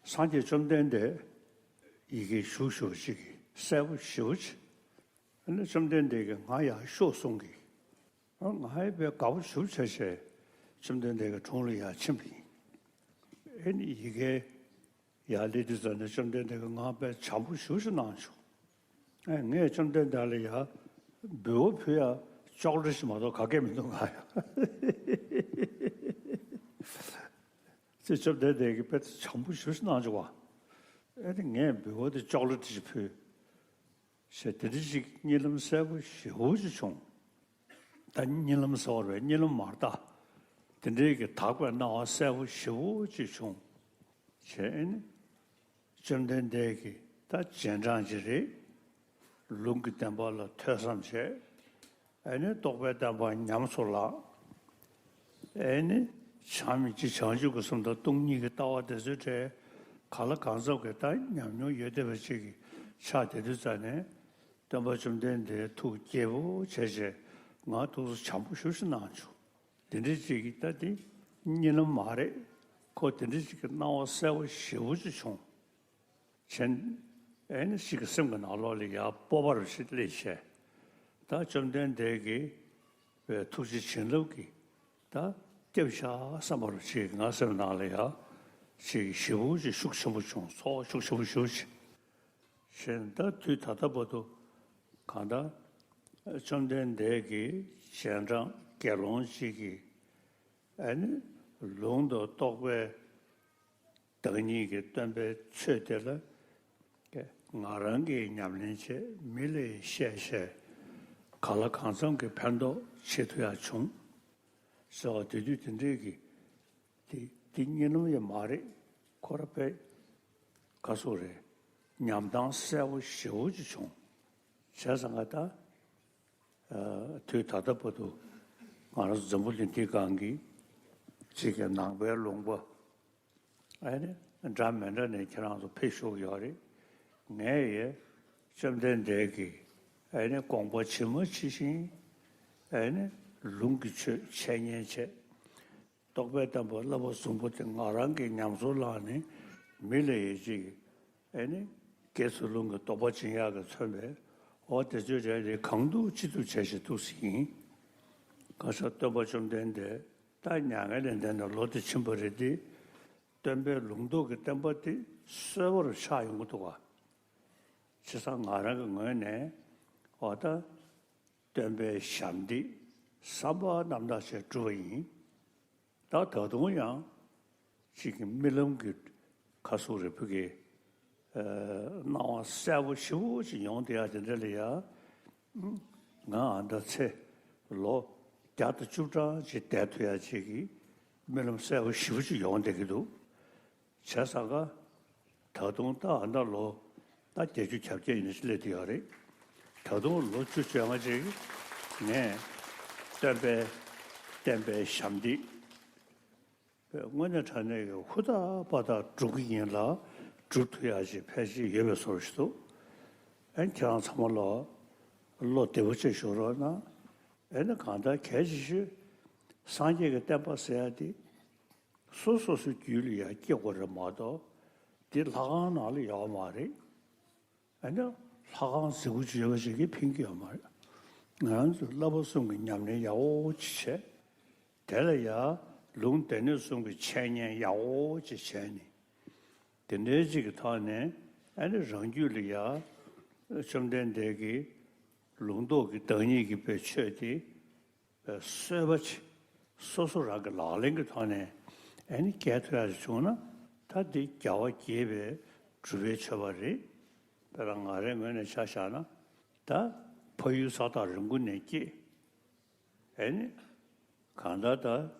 སངས་རྒྱས་བཅོམ་ལྡན་འདས་ཡི་གེ་བཞུགས་བཞུགས་ཅིག་གི་གསལ་པོ་ཞེ་པོ་ཅིག་ཨ་ནི་བཅོམ་ལྡན་འདས་ཀྱིས་ང་ཡར་ཤོག་གསུང་གི་ང་ཨེ་པའི་དགའ་པོ་ཞུ་བྱས་བྱས་བཅོམ་ལྡན་འདས་ཀྱི་དྲུང་ལ་ཡར་ཕྱིན་པ་ཡིན། ཨེ་ནི་ཡི་གེ་ཡར་སླེབས་དུས་ཙམ་ནས་བཅོམ་ལྡན་འདས་ཀྱིས་ང་དཔེ་བྱམས་པོ་ཞུ་ཞུ་གནང་བྱུང་། ཨེ་ངས་བཅོམ་ལྡན་འདས་ལ་ཡར་འབུལ་བ་ཕུལ་ཡ་ཅོག་ལེ་ཞིག་མ་གཏོགས་ག་གེ་མི་འདུག་ང་ཡ། ཚེ་བཅོམ་ལྡན་འདས་ཀྱིས་དཔེ་བྱམས་པོ་ཞུ་ཞུ་གནང་བྱུང་བ། ཨེ་ནི་ངས་འབུལ་བ་དེ་ཅོག་ལེ་ཞིག་ཕུལ། ཞེས་དེ་འདྲ་ཞིག་གཉིད་ལམ་གསལ་པོ་ཞེ་པོ་ཅིག་བྱུང་། ད་གཉིད་ལམ་ཟེར་བ་རེད་གཉིད་ལམ་མ་རེད་ད། དེ་འདྲའི་གི་དག་པའི་སྣང་བ་གསལ་པོ་ཞེ་པོ་ཅིག་བྱུང་། བྱས་ནས་བཅོམ་ལྡན་འདས་ཀྱིས་ད་རྗེས་འབྲང་ཅིག་རེད། ལུང་གི་བསྟན་པ་ལ་ཐོས་བསམ་བྱས། ཨེ་ནི་རྟོགས་པའི་བསྟན་པ་ཉམས་སུ་བླངས། ཨེ་ནི་བྱམས་སྙིང་རྗེ་བྱང་ཆུབ་ཀྱི་གསུམ་དང་སྟོང་ཉིད་ཀྱི་ལྟ་བ་དེ་ཚོའི་གྲས་གང་ལ་གང་འཚམ་གྱི་ད་ཉམས་མྱོང་ཡོད་བསྡད་པ་ཅིག་གི་ཆགས་བསྡད་དུས་ཙ་ནས། སྟོན་པ་བཅོམ་ལྡན་འདས་ཐུགས་དགྱེས་པོ་བྱས་བྱས་ང་ཐུགས་སུ་བྱམས་པོ་ཞེ་པོ་ཅིག་གནང་བྱུང་། འདི་འདྲའི་ཅིག་གིས་ད་འདི་གཉིད་ལམ་མ་རེད། ཁོ་འདི་འདྲའི་ཅིག་གི་སྣང་བ་གསལ་པོ་ཞེ་པོ་ཅིག་བྱུང་། བྱས་ཨེ་ནི་ཞིག་གི་སེམས་ཀྱི་ནང་ལོགས་ལ་ཡར་སྤོབས་པ་རུ་ཞིག་སླེབས་བྱས། ད་བཅོམ་ལྡན་འདས་ཀྱི་བའི་ཐུགས་རྗེ་བྱིན་རླབས་ཀྱིས་ད་སྐྱབས་བཞག་བསམ་པ་རུ་ཅིག་ང་སེམས་ནང་ལ་ཡར་ཅིག་ཞེ་པོ་ཅིག་ཤུགས་ཆེན་པོ་བྱུང་ཚོར་བ་ཤུགས་ཆེན་པོ་ཞེ་པོ་ཅིག་གཞན་ད་དུས་ད་ལྟ་བར་དུ་གང་ལྟར་བཅོམ་ལྡན་འདས་ཀྱི་རྗེས་འབྲང་དགེ་སློང་གཅིག་གིས་ཨ་ནི་ལུང་དང་རྟོགས་པའི་བདག་ཉིད་ཀྱི་སྟོན་པའི་ཆོས་དེ་ལ་ང་རང་གིས་ཉམས་ལེན་བྱས་མི་ལ་བཤད་བཤད་གང་ལ་གང་འཚམ་གྱི་ཕན་ཐོགས་བྱེད་ཐུབ་ཡག་བྱུང་ཟེར་བ་དེ་དུས་དེ་འདྲས་ཀྱི། དེ་དེ་གཉིད་ལམ་ཡང་མ་རེད། ཁོ་ར་དཔེ་ག་སོག་རེད། ཉམས་སྣང་གསལ་པོ་ཞེ་པོ་ཅིག་བྱུང་། བྱས་ཙང་ང་ད་དུས་ད་ལྟ་བར་དུ་ང་རང་ཚོ་འཛམ་བུ་གླིང་འདིའི་སྒང་གི་གཅིག་གི་ནང་པའི་ལུང་པ་ཨ་ནི་འདྲ་མི་འདྲ་ནས་ཁྱེད་རང་ཚོ་ཕེབས་བཞུགས་ཡོད་རེད། ངས་ཡ་བཅོམ་ལྡན་འདས་ཀྱི་ཨ་ནི་དགོངས་པ་ཇི་མ་ཇི་བཞིན་ཨ་ནི་ལུང་གི་ཆོས་འཆད་ཉན་བྱས། རྟོགས་པའི་བསྟན་པ་བསླབ་པ་གསུམ་པོ་དེ་ང་རང་གིས་ཉམས་སུ་བླངས་ནས་མི་ལ་ཡིད་ཆེས་ཨེ་ནི་དགེ་ཚུལ་སློང་གི་དོགས་པ་འབྱིན་ཡག་གི་མཚོན་པའི་འོ་དེ་ཚོའི་གྲས་དེ་གང་ཐུབ་ཅི་ཐུབ་བྱས་ཤིག་ཐུགས་སྲིད་ཡིན། ག་ས་སྟོན་པ་བཅོམ་ལྡན་འདས་ད་མྱ་ངན་ལས་འདས་ནས་ལོ་དེ་ཕྱིན་པ་རེད་དེ། སྟོན་པའི་ལུང་རྟོགས་ཀྱི་བསྟན་པ་དེ་གསོལ་བར་ཆགས་ཡོང་གི་འདུག་ག་བྱས་ཙང་ང་རང་གི་ངོས་ནས་འོ་ད་སྟོན་པའི་ཞབས་འདེགས་བསམ་པ་རྣམ་དག་བྱས་བསྒྲུབས་པ་ཡིན། ད་ད་དུང་ཡང་གཅིག་གི་རྨི་ལམ་གྱི་ཁ་སོ་རེ་ཕུ་གེ་ སྣང་བ་གསལ་པོ་ཞེ་པོ་ཅིག་ཡོང་བསྡད་ཡ་དེ་འདྲ་ལ་ཡ། ང་ཨ་ད་ཚེ་ལོ་བརྒྱ་དང་བཅུ་གྲངས་ཅིག་བསྡད་ཐུབ་ཡ་ཅིག་གི་རྨི་ལམ་གསལ་པོ་ཞེ་པོ་ཅིག་ཡོང་བསྡད་ཀྱི་འདུག་བྱས་ཙང་ཀ་ད་དུང་ད་ཨ་ད་ལོ་ད་བརྒྱད་ཅུ་གྱ་བརྒྱད་ཡིན་ན་ཅིག་སླེབས་བསྡད་ཡོད་རེད། ད་དུང་ལོ་བཅུ་བཅོ་ལྔ་ཅིག་ངས་སྟོན་པའི་བསྟན་པའི་ཞབས་འདེགས། དངོས་གནས་དྲང་གནས་ཀྱི་ཧུར་ཐག་པ་ཐག་སྒྲུབ་ཀྱི་ཡིན་ལ། སྒྲུབ་ཐུབ་ཡག་ཅིག་ཕལ་ཆེར་ཡོད་པའི་བཟོ་འདྲ་ཞིག་འདུག་ཨ་ནི་ཁྱེད་རང་ཚང་མ་ལ་བློ་བདེ་པོ་བྱས་བཞུགས་རོགས་གནང་། ཨ་ནི་གང་ལྟར་གལ་ཆེ་ཤོས་སངས་རྒྱས་ཀྱི་བསྟན་པ་ཟེར་ཡག་དེ་སོ་སོ་སོའི་རྒྱུད་ལ་ཡང་སྐྱེ་དགོས་རེད་མ་གཏོགས། དེ་ལྷ་ཁང་ནང་ལ་ཡོད་མ་རེད། ཨ་ནི་ལྷ་ཁང་རྫིག་པོ་ཅིག་ཡོད་པ་ཞིག་གིས་ཕན་གྱི་ཡོད་མ་རེད། ང་རང་ཚོའི་བསླབ་པ་གསུམ་གྱི་ཉམས་ལེན་ཡག་པོ་ཅིག་བྱས། དེ་ལ་ཡང་ལུང་སྡེ་སྣོད་གསུམ་གྱི་འཆད་ཉན་ཡག་པོ་ཅིག་བྱས་ནས། དེ་འདྲའི་ཅིག་གི་ཐོག་ནས་ཨ་ནི་རང་རྒྱུད་ལ་ཡང་བཅོམ་ལྡན་འདས་ཀྱི་ལུང་རྟོགས་ཀྱི་བདག་ཉིད་ཀྱི་པའི་ཆོས་དེ་གསོལ་བ་ཅིག་སོ་སོ་རང་གི་ལག་ལེན་གྱི་ཐོག་ནས་ཨ་ནི་སྐྱེལ་ཐུབ་ཡག་བྱུང་ན། ད་འདི་རྒྱལ་བ་དགྱེས་པའི་གྲུབ་པའི་མཆོད་པ་རེད། དཔེར་ན་ང་རའི་ངོས་ནས་ཆ་བཞག་ན། ད་ཕ་ཡུལ་ས་ཐག་རིང་པོ་ནས་སྐྱེས། ཨ་ནི་གང་ལྟར་ད་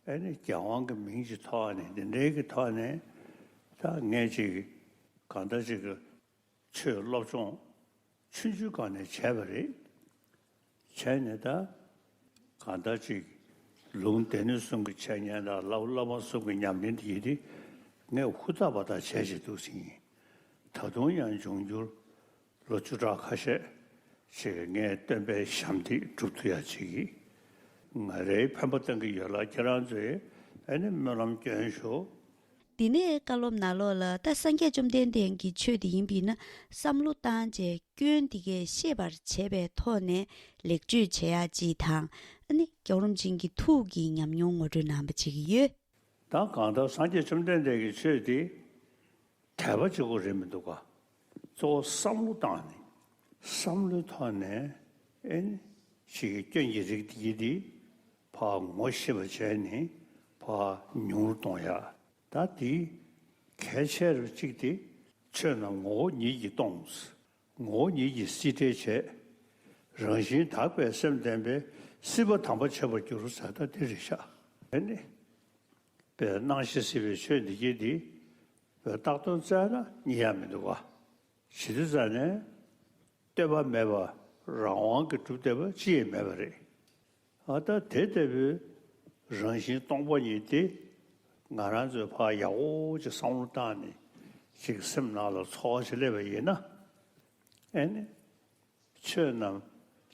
ཨ་ནི་རྒྱལ་དབང་གི་མིང་གི་ཐོག་ནས་འདི་འདྲའི་གི་ཐོག་ནས་ད་ངས་ཅིག་གང་ལྟར་ཅིག་གི་ཆོས་སློབ་སྦྱོང་ཆུང་ཆུང་སྒང་ནས་བྱས་པ་རེད། བྱས་ནས་ད་གང་ལྟར་ཅིག་ལུང་སྡེ་སྣོད་གསུམ་གྱི་འཆད་ཉན་དང་བསླབ་བསླབ་པ་གསུམ་གྱི་ཉམས་ལེན་དེ་ཡིན་ཏེ། ངས་ཧུར་ཐག་པ་ཐག་བྱས་བྱས་འདུག་ཟིན་ཡིན། ད་དུང་ཡང་འབྱུང་འགྱུར་ལོ་བཅུ་ཕྲག་ཁ་ཤས་ཤིག་ངས་སྟོན་པའི་ཞབས་འདེགས་སྒྲུབ་ཐུབ་ཡག་ཅིག་གིས་ང་རའི་ཕན་པ་གཏང་གི་ཡོད་ལ། ཁྱེད་རང་ཚོས་ཨ་ནི་སྨོན་ལམ་སྐྱོན་ཤོག་འདི་ནས་བཀའ་སློབ་ནང་ལོགས་ལ། ད་སངས་རྒྱས་བཅོམ་ལྡན་འདས་ཀྱི་ཆོས་དེ་ཡིན་པས་ན། བསམ་བློ་བཏང་བྱས་སྐྱོན་འདི་གས་ཤེས་པར་བྱས་པའི་ཐོག་ནས་ལེགས་བཅོས་བྱེད་ཡག་ཅིག་དང་། ཨ་ནི་རྒྱལ་བ་རིན་པོ་ཆེ་གི་ཐུགས་ཀྱི་ཉམས་མྱོང་ངོ་སྤྲོད་གནང་བ་ཅིག་ཡོད། ད་གང་ལྟར་སངས་རྒྱས་བཅོམ་ལྡན་འདས་ཀྱི་ཆོས་དེ་དད་པ་གཅིག་པོ་རེད་མི་འདུག་ག་གཙོ་བོ་བསམ་བློ་བཏང་ནས། བསམ་བློའི་ཐོག་ནས་ཨེ་ནི་ཅིག་སྐྱོན་གྱི་རིགས་དེ་ཡི་དེ་ཕར་ངོ་ཤེས་པ་བྱས་ནས་ཕར་ཉུང་རུ་གཏོང་ཡག་ད་དེ་གལ་ཆེ་རུ་གཅིག་དེ། ཆོས་རྣམས་ངོ་བོ་ཉིད་ཀྱིས་སྟོང་། ངོ་བོ་ཉིད་ཀྱིས་སྲིད་བྲལ་བྱས། རང་བཞིན་དག་པའི་སེམས་ལྡན་པས། སྲིད་པ་དམ་པ་བྱེད་པར་འགྱུར་ཟེར། ད་དེ་རེད་ཤག་ཨེ་ནི། པའི་སྣང་ཞིང་སྲིད་པའི་ཆོས་འདི་གྱད་འདི། པའི་བཏགས་དོན་བཙལ་ན་རྙེད་ཡག་མི་འདུག་ག་བྱེད་དུས་ཙ་ནས་ལྟོས་པ་མེད་པ་རང་དབང་གིས་གྲུབ་བསྡད་པ་ཅི་ཡང་མེད་པ་རེད། ཨ་ད་དེ་ལྟ་བུའི་རང་བཞིན་སྟོང་པ་ཉིད་དེ་ང་རང་ཚོས་ཕར་ཡག་པོ་ཅིག་བསམ་བློ་བཏང་ནས་ཅིག་སེམས་ནང་ལ་ཚོར་བ་ཞིག་སླེབས་པ་ཡིན་ན། ཨེ་ནི། ཆོས་རྣམས་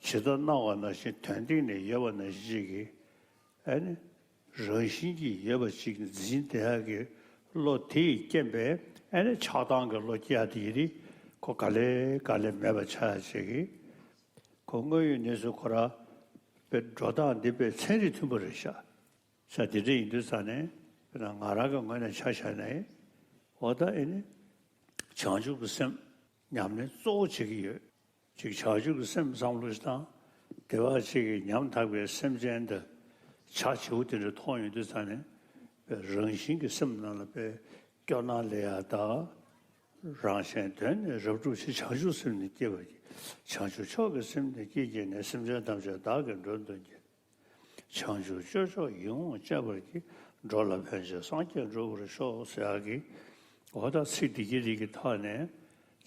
ཇི་ལྟར་སྣང་བ་ནང་བཞིན་དོན་སྟེང་ན་ཡོད་པ་ནང་བཞིན་ཅིག་གི་ཨ་ནི་རང་བཞིན་གྱིས་ཡོད་པ་ཅིག་འཛིན་བསྡད་ཡག་གི་བློ་དེས་རྐྱེན་པས། ཨ་ནི་ཆགས་སྡང་གི་བློ་སྐྱེ་ཡག་དེ་ཡི་རིགས་ཁོ་ག་ལེ་ག་ལེ་མེད་པ་ཆགས་ཡག་ཅིག་གི། ཁོ་དངོས་ཡོད་གནས་ཚུལ་ཁོ་རང་པའི་འགྲོ་སྟངས་འདི་པའི་ཚན་རིག་མཐུན་པ་རེད་ཤག་ས་དེ་འདྲ་ཡིན་དུས་ཙ་ནས་དཔེར་ན་ང་རང་གི་ངོས་ནས་ཆ་བཞག་ན། འོ་ད་ཨེ་ནི་བྱང་ཆུབ་ཀྱི་སེམས་ཉམས་ལེན་གཙོ་བོ་བྱེད་ཀྱི་ཡོད། ཅིག་བྱང་ཆུབ་ཀྱི་སེམས་བསམ་བློ་ཞིག་བཏང་། དེ་བ་ཅིག་གིས་ཉམ་ཐག་པའི་སེམས་ཅན་དེ་བྱ་བྱིའུ་དེ་འདྲ་མཐོང་ཡོང་དུས་ཙ་ནས་པའི་རང་བཞིན་གྱི་སེམས་ནང་ལ་པའི་སྐྱོ་སྣང་སླེབས་ཡག་དང་། རང་གཞན་དོན་ནི་རབ་བསྒྲུབ་ཕྱིར། བྱང་ཆུབ་སེམས་ནི་བསྐྱེད་པར་བགྱི། བྱང་ཆུབ་མཆོག་གི་སེམས་ནི་བསྐྱེད་བགྱིས་ནས། སེམས་ཅན་ཐམས་ཅད་བདག་གིས་མགྲོན་དུ་བགྱི། བྱང་ཆུབ་སྤྱོད་མཆོག་ཡིད་འོང་སྤྱད་པར་བགྱི། འགྲོ་ལ་ཕན་ཕྱིར་སངས་རྒྱས་འགྲུབ་པར་ཤོག་ཟེར་ཡག་གི། འོ་ད་ཚིག་འདི་གི་རིགས་ཀྱི་ཐོག་ནས་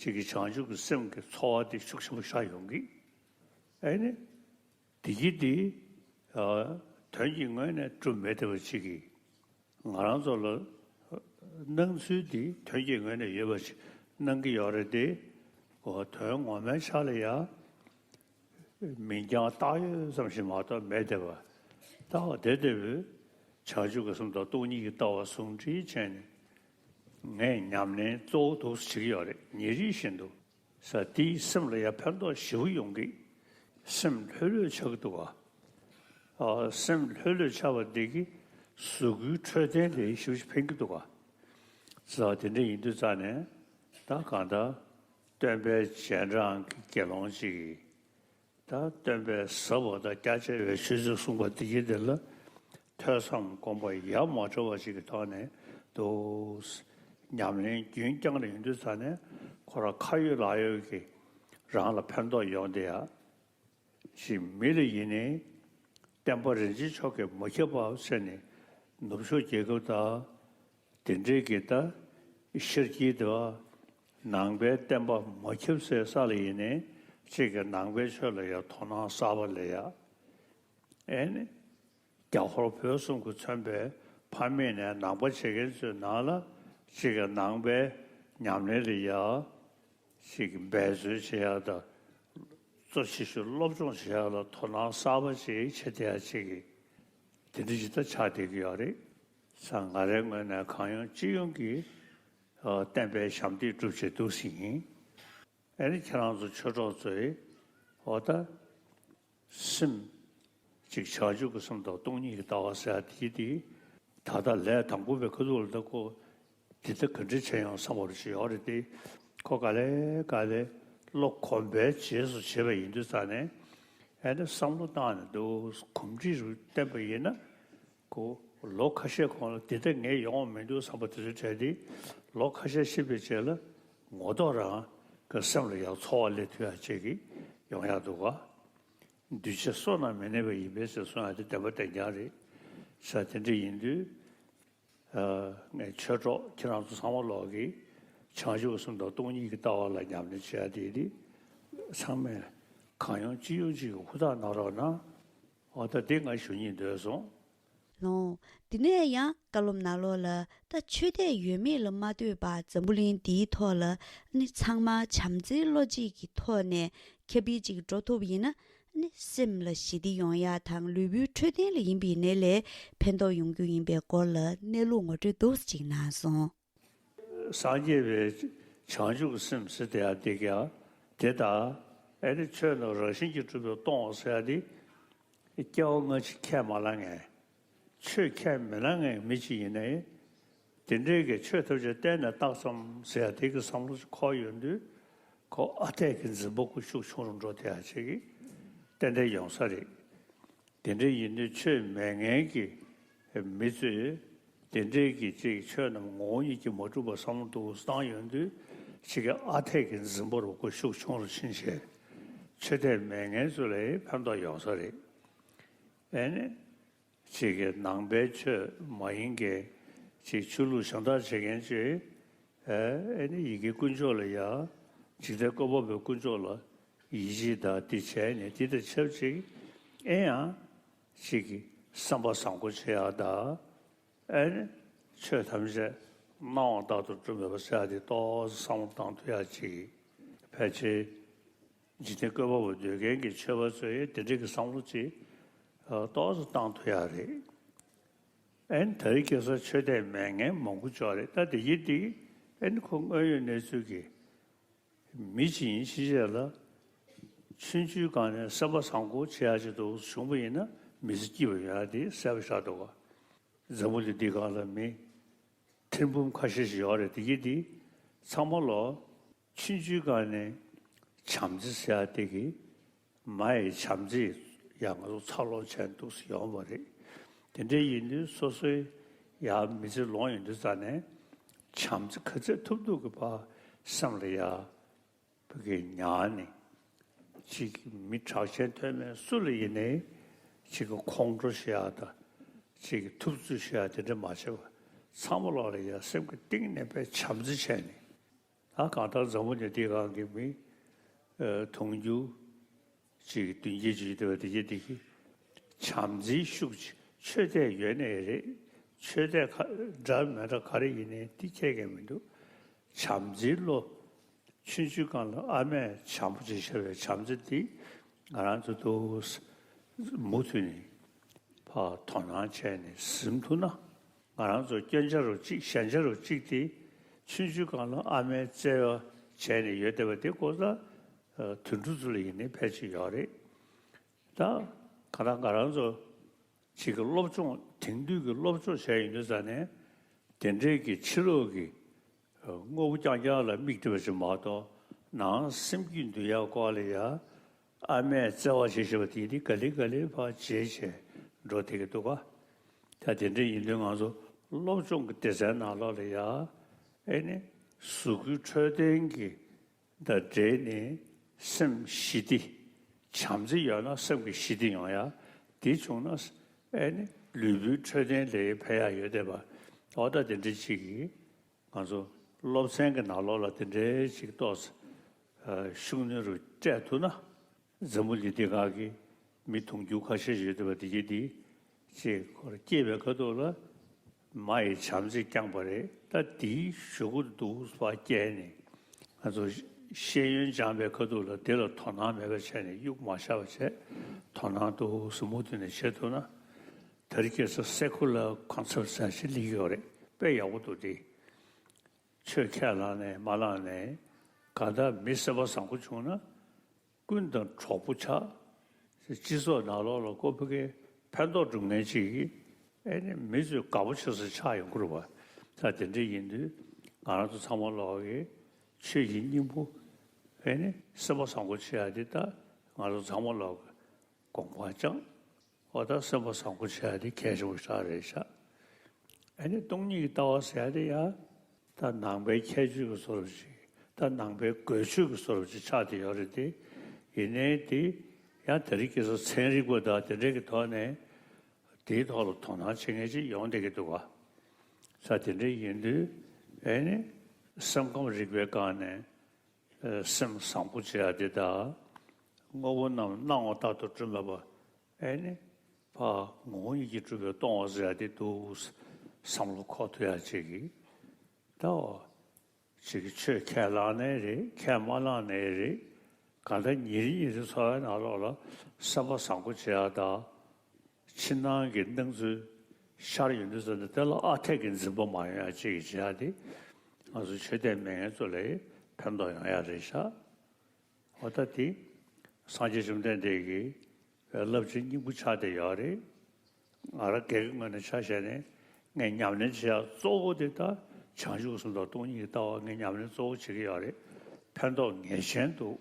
ཅིག་གི་བྱང་ཆུབ་ཀྱི་སེམས་ཀྱི་ཚོར་བ་དེ་ཤུགས་ཆེན་པོ་ཤར་ཡོང་གི། ཨེ་ནི། འདི་གི་འདི། ཨ། དོན་གྱི་ངོས་ནས་གྲུབ་མེད་བསྡད་པ་ཅིག་གི། ང་རང་ཚོ་ལ་སྣང་ཚུལ་འདི་དོན་གྱི་ངོས་ནས་ཡོད་པ་ཞིག་སྣང་གི་ཡོད་རེད་དེ། འོ་དོན་ངོ་མའི་ཆ་ལ་ཡང་མིང་རྐྱང་བཏགས་ཡོད་ཙམ་ཞིག་མ་གཏོགས་མེད་བསྡད་པ། ད་འོ་དེ་ལྟ་བུའི་བྱང་ཆུབ་ཀྱི་སེམས་དང་སྟོང་ཉིད་ཀྱི་ལྟ་བ་ཟུང་འབྲེལ་བྱས་ནས་ངས་ཉམས་ལེན་གཙོ་བོ་འདུག་སེ་བྱེད་ཀྱི་ཡོད་རེད། ཉིན་རེ་བཞིན་དུ། ས་དེའི་སེམས་ལ་ཡང་ཕན་ཐོགས་ཞེ་པོ་ཡོང་གི། སེམས་ལྷོད་ལྷོད་ཆགས་ཀྱི་འདུག་ག་ཨ། སེམས་ལྷོད་ལྷོད་ཆགས་པ་འདི་གིས་གཟུགས་སྐུའི་འཕྲོད་བསྟེན་ལ་ཞེ་པོ་ཅིག་ཕན་གྱི་འདུག་ག་ས་དེ་འདྲ་ཡིན་དུས་ཙ་ནས་ད་གང་ལྟར་སྟོན་པའི་རྗེས་འབྲང་གི་དགེ་སློང་ཅིག་གིས། ད་སྟོན་པའི་ཟབ་པ་དང་རྒྱ་ཆེ་བའི་ཆོས་ཚུལ་གསུངས་པ་འདི་གི་འདི་ལ་ཐོས་བསམ་སྒོམ་པ་ཡ་མ་བྲལ་བ་ཅིག་གི་ཐོག་ནས་འདུག་ཉམས་ལེན་རྒྱུན་བསྐྱངས་ལ་ཡིན་དུས་ཙང་ནས་ཁོ་རང་ཁ་ཡོད་ལག་ཡོད་ཀྱི་རང་ལ་ཕན་ཐོགས་ཡོང་བསྡད་ཡ། ཞིག་མི་ལ་ཡིན་ནའི་བསྟན་པ་རིན་ཆེན་མཆོག་གིས་མ་ཁྱབ་པ་བྱས་ནས་ནུབ་ཕྱོགས་རྒྱལ་ཁབ་དང་དེ་འདྲའི་གི་ད་ཤར་དཀྱིལ་དུ་ནང་པའི་བསྟན་པ་མ་ཁྱབ་སའི་ས་ལ་ཡིན་ནའི་གཅིག་གི་ནང་པའི་ཆོས་ལ་ཡང་དོ་སྣང་གསར་པ་སླེབས་ཡ། ཨེ་ནི། རྒྱ་ཧོར་བོད་གསུམ་གྱིས་མཚོན་པའི་ཕ་མེས་ནས་ནང་པ་བྱེད་མཁན་ཚོའི་ནང་ལ་གཅིག་གི་ནང་པའི་ཉམས་ལེན་ལ་ཡ་གཅིག་གི་འབད་རྩོལ་བྱེད་ཡ་དང་གཙོ་ཆེ་ཤོས་སློབ་སྦྱོང་བྱེད་ཡ་ལ་དོ་སྣང་གསར་པ་ཅིག་བྱེད་བསྡད་ཡ་གཅིག་གི་དེ་འདྲ་ཅིག་ད་ཆགས་བསྡད་ཀྱི་ཡོད་རེད། ས་ང་རའི་ངོས་ནས་གང་ཡོང་ཅི་ཡོང་གིས་བསྟན་པའི་ཞབས་འདེགས་སྒྲུབ་བྱེད་འདུག་ཟིན་ཡིན། ཨ་ནི་ཁྱེད་རང་ཚོ་ཆོས་གྲོགས་ཚོས་འོ་ད། སེམས། གཅིག་བྱང་ཆུབ་ཀྱི་སེམས་དང་སྟོང་ཉིད་ཀྱི་ལྟ་བ་ཟེར་ཡ་དེ་དེ། ད་ལྟ་ལས་དང་པོ་པའི་ཁ་ཐུག་ལ་ད་ཁོ། འདི་ལྟ་ག་འདྲ་བྱས་ཡོང་བསམ་པ་རུ་ཞིག་ཡོད་རེད་དེ། ཁོ་ག་ལེ་ག་ལེ། བློ་གོམས་པའི་རྗེས་སུ་བྱེད་པ་ཡིན་དུས་ཙང་ནས། ཨ་ནི་བསམ་བློ་བཏང་ནས་འདུག་གོམས་འདྲིས་རུ་བསྟན་པ་ཡིན་ན། ཁོ། ལོ་ཁ་ཤས་གོང་ལ་འདི་ལྟ་ངས་ཡོང་བ་མི་འདུག་བསམ་པ་དེ་ཚོ་བྲལ་ཏེ། ལོ་ཁ་ཤས་ཕྱིན་པའི་རྗེས་ལ། ངོ་ཐོག་རང་གི་སེམས་ལ་ཡང་ཚོར་བ་སླེབས་ཐུབ་ཡ་ཅིག་གི་ཡོང་ཡ་འདུག་ག་འདུས་བྱས་བསོད་ནམས་མི་གནས་པ་ཡིན་པས་ཟེར་གསུང་ཡ་དེ་བདེན་པ་བདེན་རྐྱང་རེད། ས་དེ་འདྲ་ཡིན་དུས། ཨ། ངས་ཆོས་གྲོགས་ཁྱེད་རང་ཚོ་ཚང་མ་ལོག་གིས་བྱང་ཆུབ་སེམས་དང་སྟོང་ཉིད་ཀྱི་ལྟ་བ་ལ་ཉམས་ལེན་བྱེད་ཡ་དེ་དེ། ཚང་མས་གང་ཡོང་ཅི་ཡོང་ཅིག་གི་ཧུར་ཐག་གནང་རོགས་གནང་། འོ་ད་དེ་ང་ཞུ་སྙིང་འདོད་སོང་། ལོང་། དེ་ནས་ཡང་བཀའ་སློབ་ནང་ལོགས་ལ་ད་ཆོས་དད་ཡོད་མེད་ལ་མ་ལྟོས་པར་འཛམ་བུ་གླིང་འདིའི་ཐོག་ལ་ནི་ཚང་མ་བྱམས་བརྩེའི་བློ་གཅིག་གི་ཐོག་ནས་ཁྱབ་སྤེལ་ཅིག་འགྲོ་ཐུབ་པ་ཡིན་ན་ནི་སེམས་ལ་ཞི་བདེ་ཡོང་ཡ་དང་ལུས་པོའི་འཕྲོད་བསྟེན་ལ་ཡིན་པའི་ནད་ལས་ཕན་ཐོགས་ཡོང་རྒྱུ་ཡིན་པའི་སྐོར་ལ་གནས་ལུགས་ངོ་སྤྲོད་འདུག་ཅིག་གནང་སོང་། སངས་རྒྱས་པའི་བྱང་ཆུབ་ཀྱི་སེམས་ཟེར་དེ་ཡང་དེ་ཀྱང་དེ་དང་ཨེ་ནི་ཆོས་རྣམས་རང་བཞིན་གྱིས་གྲུབ་པས་སྟོང་ཟེར་ཡ་དེ། སྐྱེ་བ་སྔ་ཕྱི་ཁས་མ་བླངས་མཁན། ཆོས་ཁས་མི་བླངས་མཁན་མི་གཅིག་ཡིན་ནའི། དེ་འདྲའི་གི་ཆོས་ཐམས་ཅད་གཏན་ནས་བཏང་བསམ་ཟེར་ཡ་དེ་གི་བསམ་བློ་ཞིག་འཁོར་ཡོང་དུས། ཁོ་ཨ་འཐས་ཀྱི་འཛིན་པ་ཁོ་ཤུགས་ཆུང་རུ་འགྲོ་དེ་ཡ་ཆེ་གི་ཏན་ཏན་ཡོང་ས་རེད། དེ་འདྲ་ཡིན་དུས་ཆོས་མེད་མཁན་གྱི་མི་ཚོས་དེ་འདྲའི་གི་ཅིག་ཆོས་རྣམས་ངོ་བོ་ཉིད་ཀྱིས་མ་གྲུབ་པ་བསམ་བློ་འདུག་བཏང་ཡོང་དུས་ཅིག་གི་ཨ་འཐས་ཀྱི་འཛིན་པ་རུ་ཁོ་ཤུགས་ཆུང་རུ་ཕྱིན་བྱས་ཆོས་དད་མེད་མཁན་ཚོ་ལ་ཕན་ཐོགས་ཡོང་ས་རེད། ཨེ་ནི། ཅིག་གི་ནང་པའི་ཆོས་མ་ཡིན་མཁན་ཅིག་ཆོས་ལུགས་གཞན་དག་བྱེད་མཁན་ཚོས་ཨེ་ནི་ཡི་གེ་དཀོན་མཆོག་ལ་ཡ་འཇིག་རྟེན་བཀོད་པ་པོའི་དཀོན་མཆོག་ལ་ཡིད་ཆེས་དང་དེ་བྱས་ནས་དེ་དང་ཆབས་ཅིག་ཨེ་ཡང་ཅིག་གི་བསམ་པ་བཟང་པོ་བྱེད་ཡ་དང་ཨེ་ནི་ཆོས་ཐམས་ཅད་སྣང་བ་ལྟར་དུ་གྲུབ་མེད་པ་ཟེར་ཡ་དེ་ཏོག་ཙམ་བསམ་བློ་བཏང་ཐུབ་ཡ་ཅིག་ཕལ་ཆེར། འཇིག་རྟེན་བཀོད་པ་པོ་འདོད་མཁན་གྱི་ཆོས་པ་ཚོས་དེ་འདྲའི་གི་བསམ་བློ་ཅིག་ཏོག་ཙམ་བཏང་ཐུབ་ཡ་རེད། ཨན་དེ་རིང་ཁ་སང་ཆོས་དད་མེད་མཁན་མང་པོ་ཅིག་ཡོད་རེད། ད་དེ་ཡིན་དེ་ཨན་ཁོ་དངོས་ཡོད་གནས་ཚུལ་གྱི་མི་ཅིག་ཡིན་ཕྱིན་ཆད་ལ་ཆུང་ཆུང་སྒང་ནས་སེམས་པ་བཟང་པོ་བྱེད་ཡ་ཅིག་འདུག་བྱུང་པ་ཡིན་ན་མི་ཚེ་སྐྱིད་པ་ཡོང་ཡ་དེ་གསལ་པོ་ཆགས་འདུག་ག་འཛམ་བུ་གླིང་འདི་སྒང་ལ་མི་ཐེར་འབུམ་ཁ་ཤས་ཤིག་ཡོད་རེད། དེ་གི་དེ་ཚང་མ་ལོ་ཆུང་ཆུང་སྒང་ནས་བྱམས་བརྩེ་ཟེར་ཡ་དེ་གི་མ་ཡི་བྱམས་བརྩེ་ཡང་ང་ཚོ་འཚར་ལོངས་བྱས་འདུག་སེ་ཡོང་བ་རེད། དེ་འདྲ་ཡིན་དུས་སོ་སོའི་ཡང་མི་ཚེ་ལོངས་ཡོང་དུས་ཙང་ནས་བྱམས་བརྩེ་ག་ཚད་ཐུབ་ཐུབ་ཀྱི་ཕར་སེམས་ལ་ཡ། བོད་ཀྱི་ཉར་ནས་ཅིག་མི་གྲགས་ཅན་ཐོན་མེད་སུ་ལ་ཡིན་ནའི་ཅིག་གི་ཁོང་ཁྲོ་ཤི་ཡག་དང་ཅིག་གི་ཐུབ་ཚོད་ཤི་ཡག་དེ་འདྲ་མ་བྱེད་པར་ཚང་མ་ལོག་ལ་ཡ་སེམས་ཀྱི་གཏིང་ནས་དཔེ་བྱམས་བརྩེ་བྱས་ནས་ད་གང་ལྟར་འཛམ་བུ་གླིང་འདིའི་སྒང་གི་མི་དུང་ཕྱུར་ཅིག་བདུན་བརྒྱད་ཅིག་ཡོད་པ་དེ་གྱད་དེ་གི་བྱམས་བརྩེའི་ཤུགས་ཀྱིས་ཆོས་དད་ཡོད་ནའི་རེད། ཆོས་དད་ཁ་འདྲ་མི་འདྲ་ག་རེ་ཡིན་ནའི་དེ་ཁྱད་ཀྱང་མི་འདུག་བྱམས་བརྩེའི་བློ། ཆུང་ཆུང་སྒང་ལ་ཨ་མས་བྱམས་པོ་ཅིག་བྱས་པའི་བྱམས་བརྩེ་འདི་ང་རང་ཚོ་འདུག་མུ་མཐུད་ནས་ཕར་དོ་སྣང་བྱས་ནས་ཟིན་ཐུབ་ན་ང་རང་ཚོ་སྐྱོན་ཆ་རུ་གཅིག་ཞན་ཆ་རུ་གཅིག་དེ་ཆུང་ཆུང་སྒང་ལ་ཨ་མའི་བརྩེ་བ་བྱས་ནས་ཡོད་བསྡད་པ་དེ་ཀོ་ས་དུད་འགྲོ་ཚོ་ལ་ཡིན་ནའི་ཕལ་ཆེར་ཡོད་རེད། ད་ག་ད་ང་རང་ཚོ་ཅིག་གི་སློབ་སྦྱོང་དེང་དུས་ཀྱི་སློབ་སྦྱོང་བྱས་ཡོང་དུས་ཙང་ནས་དེ་འདྲའི་གི་ཕྱི་ལོགས་ཀྱི་དངོས་པོ་རྐྱང་རྐྱང་ལ་དམིགས་ཏེ་བ་ཞིག་མ་གཏོགས་ནང་སེམས་ཀྱི་འདུལ་ཡག་སྐོར་ལ་ཡ་ཨ་མས་བརྩེ་བ་བྱེད་བཞིན་པ་དེ་འདི་ག་ལེ་ག་ལེ་ཕར་བརྗེད་བྱས་འགྲོ་བསྡད་ཀྱི་འདུག་ག་ད་དེ་འདྲ་ཡིན་དུས་ང་ཚོ་སློབ་སྦྱོང་གི་སྡེ་ཚན་ནང་ལོགས་ལ་ཡ་ ཨེ་ནི་གཟུགས་སྐུའི་འཕྲོད་བསྟེན་གྱི་དང་འབྲེལ་ནས་སེམས་ཞི་བདེ། བྱམས་བརྩེ་ཡོད་ན་སེམས་ཀྱི་ཞི་བདེ་ཡོང་ཡ། དེ་བྱུང་ན་ཨེ་ནི་ལུས་པོའི་འཕྲོད་བསྟེན་ལ་ཕན་ཡ་ཡོད་བསྡད་པ། འོ་ད་དེ་འདྲ་ཅིག་གིས་ང་ཚོ་སློབ་ཚན་གྱི་ནང་ལོགས་ལ་དེ་འདྲའི་ཅིག་ཏོག་ཙམ་ཤུགས་སྣོན་རུ་སྤྲད་ཐུབ་ན། འཛམ་བུ་གླིང་འདི་སྒང་གི་མི་དུང་ཕྱུར་ཁ་ཤས་ཡོད་བསྡད་པ་དེ་གྱད་དེ་ཅིག་ཁོ་ར་སྐྱེས་པའི་ཁ་ཐུག་ལ་མ་ཡི་བྱམས་བརྩེས་བསྐྱངས་པ་རེད། ད་དེའི་གཞུག་གུ་འདུག་པ་སྐྱེས་ནས་ང་ཚོ་ཤེས་ཡོན་སྦྱངས་པའི་ཁ་ཐུག་ལ་དེ་ལ་དོ་སྣང་མེད་པ་བྱས་ནས་གཡུག་མ་བཞག་པ་བྱས། དོ་སྣང་འདུག་སེ་མུ་མཐུད་ནས་བྱེད་ཐུབ་ན། དེ་རིང་ཁ་སང་སེ་ཁུ་ལར་ཁོན་སེབ་ཊི་ཟེར་ཞིག་སླེབས་ཀྱི་ཡོད་རེད། དཔེ་ཡག་པོ་འདུག་སྟེ། ཆོས་ཁས་བླངས་ནས་མ་བླངས་ནས་གང་ལྟར་མི་སེམས་པ་བཟང་པོ་བྱུང་ན། ཀུན་དང་གྲོགས་པོ་ཆགས། སྤྱི་ཚོགས་ནང་ལོགས་ལ་ཀོ་ཕ་གི་ཕན་ཐོགས་སྒྲུབ་མཁན་ཅིག་གིས་ཨེ་ནི་མི་ཚོས་དགའ་པོ་བྱེད་ས་ཆགས་ཡོང་གི་རེད་པ། ད་དེ་འདྲ་ཡིན་དུས་ང་རང་ཚོ་ཚང་མ་ལོག་གིས་ཆོས་ཀྱི་སྙིང་པོ་ཨེ་ནི་སེམས་པ་བཟང་པོ་བྱེད་ཡ་དེ་ད་ང་ཚོ་ཚང་མ་ལོག་གིས་དགོངས་པ་བཅངས། འོ་ད་སེམས་པ་བཟང་པོ་བྱེད་ཡ་དེ་གལ་ཆེན་པོ་ཞིག་རེད་ཤག་ཨ་ནི་སྟོང་ཉིད་ཀྱི་ལྟ་བ་ཟེར་ཡ་དེ་ཡང་ད་ནང་པའི་ཁྱད་ཆོས་ཀྱི་བཟོ་འདྲ་ཅིག་ད་ནང་པའི་དགོས་ཆོས་ཀྱི་བཟོ་འདྲ་ཅིག་ཆགས་བསྡད་ཡོད་རེད་དེ། ཡིན་ནའི་དེ་ཡང་དེ་རིང་ཁ་སང་ཚན་རིག་པ་དང་དེ་འདྲ་གི་ཐོག་ནས་དེའི་ཐོག་ལ་དོ་སྣང་བྱེད་མཁན་ཅིག་ཡོང་བསྡད་ཀྱི་འདུག་ག་ས་དེ་འདྲ་ཡིན་དུས་ཨེ་ནི་སེམས་ཁམས་རིག་པའི་སྒང་ནས། སེམས་བཟང་པོ་བྱེད་ཡ་དེ་དང་། དངོས་པོ་རྣམས་སྣང་བ་ལྟར་དུ་གྲུབ་མེད་པ། ཨེ་ནི། ཕར་ངོ་བོ་ཉིད་ཀྱིས་གྲུབ་པའི་སྟོང་པ་ཟེར་ཡ་དེ་འདུག་བསམ་བློ་འཁོར་ཐུབ་ཡ་ཅིག་གིས། ད་འོ། ཅིག་གིས་ཆོས་ཁས་བླངས་ནའི་རེད། ཁས་མ་བླངས་ནའི་རེད། གང་ལྟར་ཉིན་རེ་ཉིན་རེའི་འཚོ་བའི་ནང་ལོགས་ལ་སེམས་པ་བཟང་པོ་བྱེད་ཡ་དང་། ཕྱི་ནང་གི་སྣང་ཚུལ་ཤར་ཡོང་དུས་ཙམ་ནས་དེ་ལ་ཨ་འཐས་ཀྱི་འཛིན་པ་མ་ཡོང་ཡ་ཅིག་གི་བྱེད་ཡ་དེ་ང་ཚོ་ཆོས་དད་མེད་མཁན་ཚོ་ལ་ཕན་ཐོགས་ཡོང་ཡ་རེད་ཤག་འོ་ད་དེ་སངས་རྒྱས་བཅོམ་ལྡན་འདས་ཀྱི་བསླབ་བྱའི་སྙིང་པོ་ཆགས་བསྡད་ཡོད་རེད། ང་རང་སྒེར་གྱི་ངོས་ནས་ཆ་བཞག་ནས་ངས་ཉམས་ལེན་བྱེད་ཡ་གཙོ་བོ་དེ་ད་བྱང་ཆུབ་སེམས་དང་སྟོང་ཉིད་ཀྱི་ལྟ་བ་ངས་ཉམས་ལེན་གཙོ་བོ་བྱེད་ཀྱི་ཡོད་རེད། ཕན་ཐོགས་ངེས་ཅན་འདུག་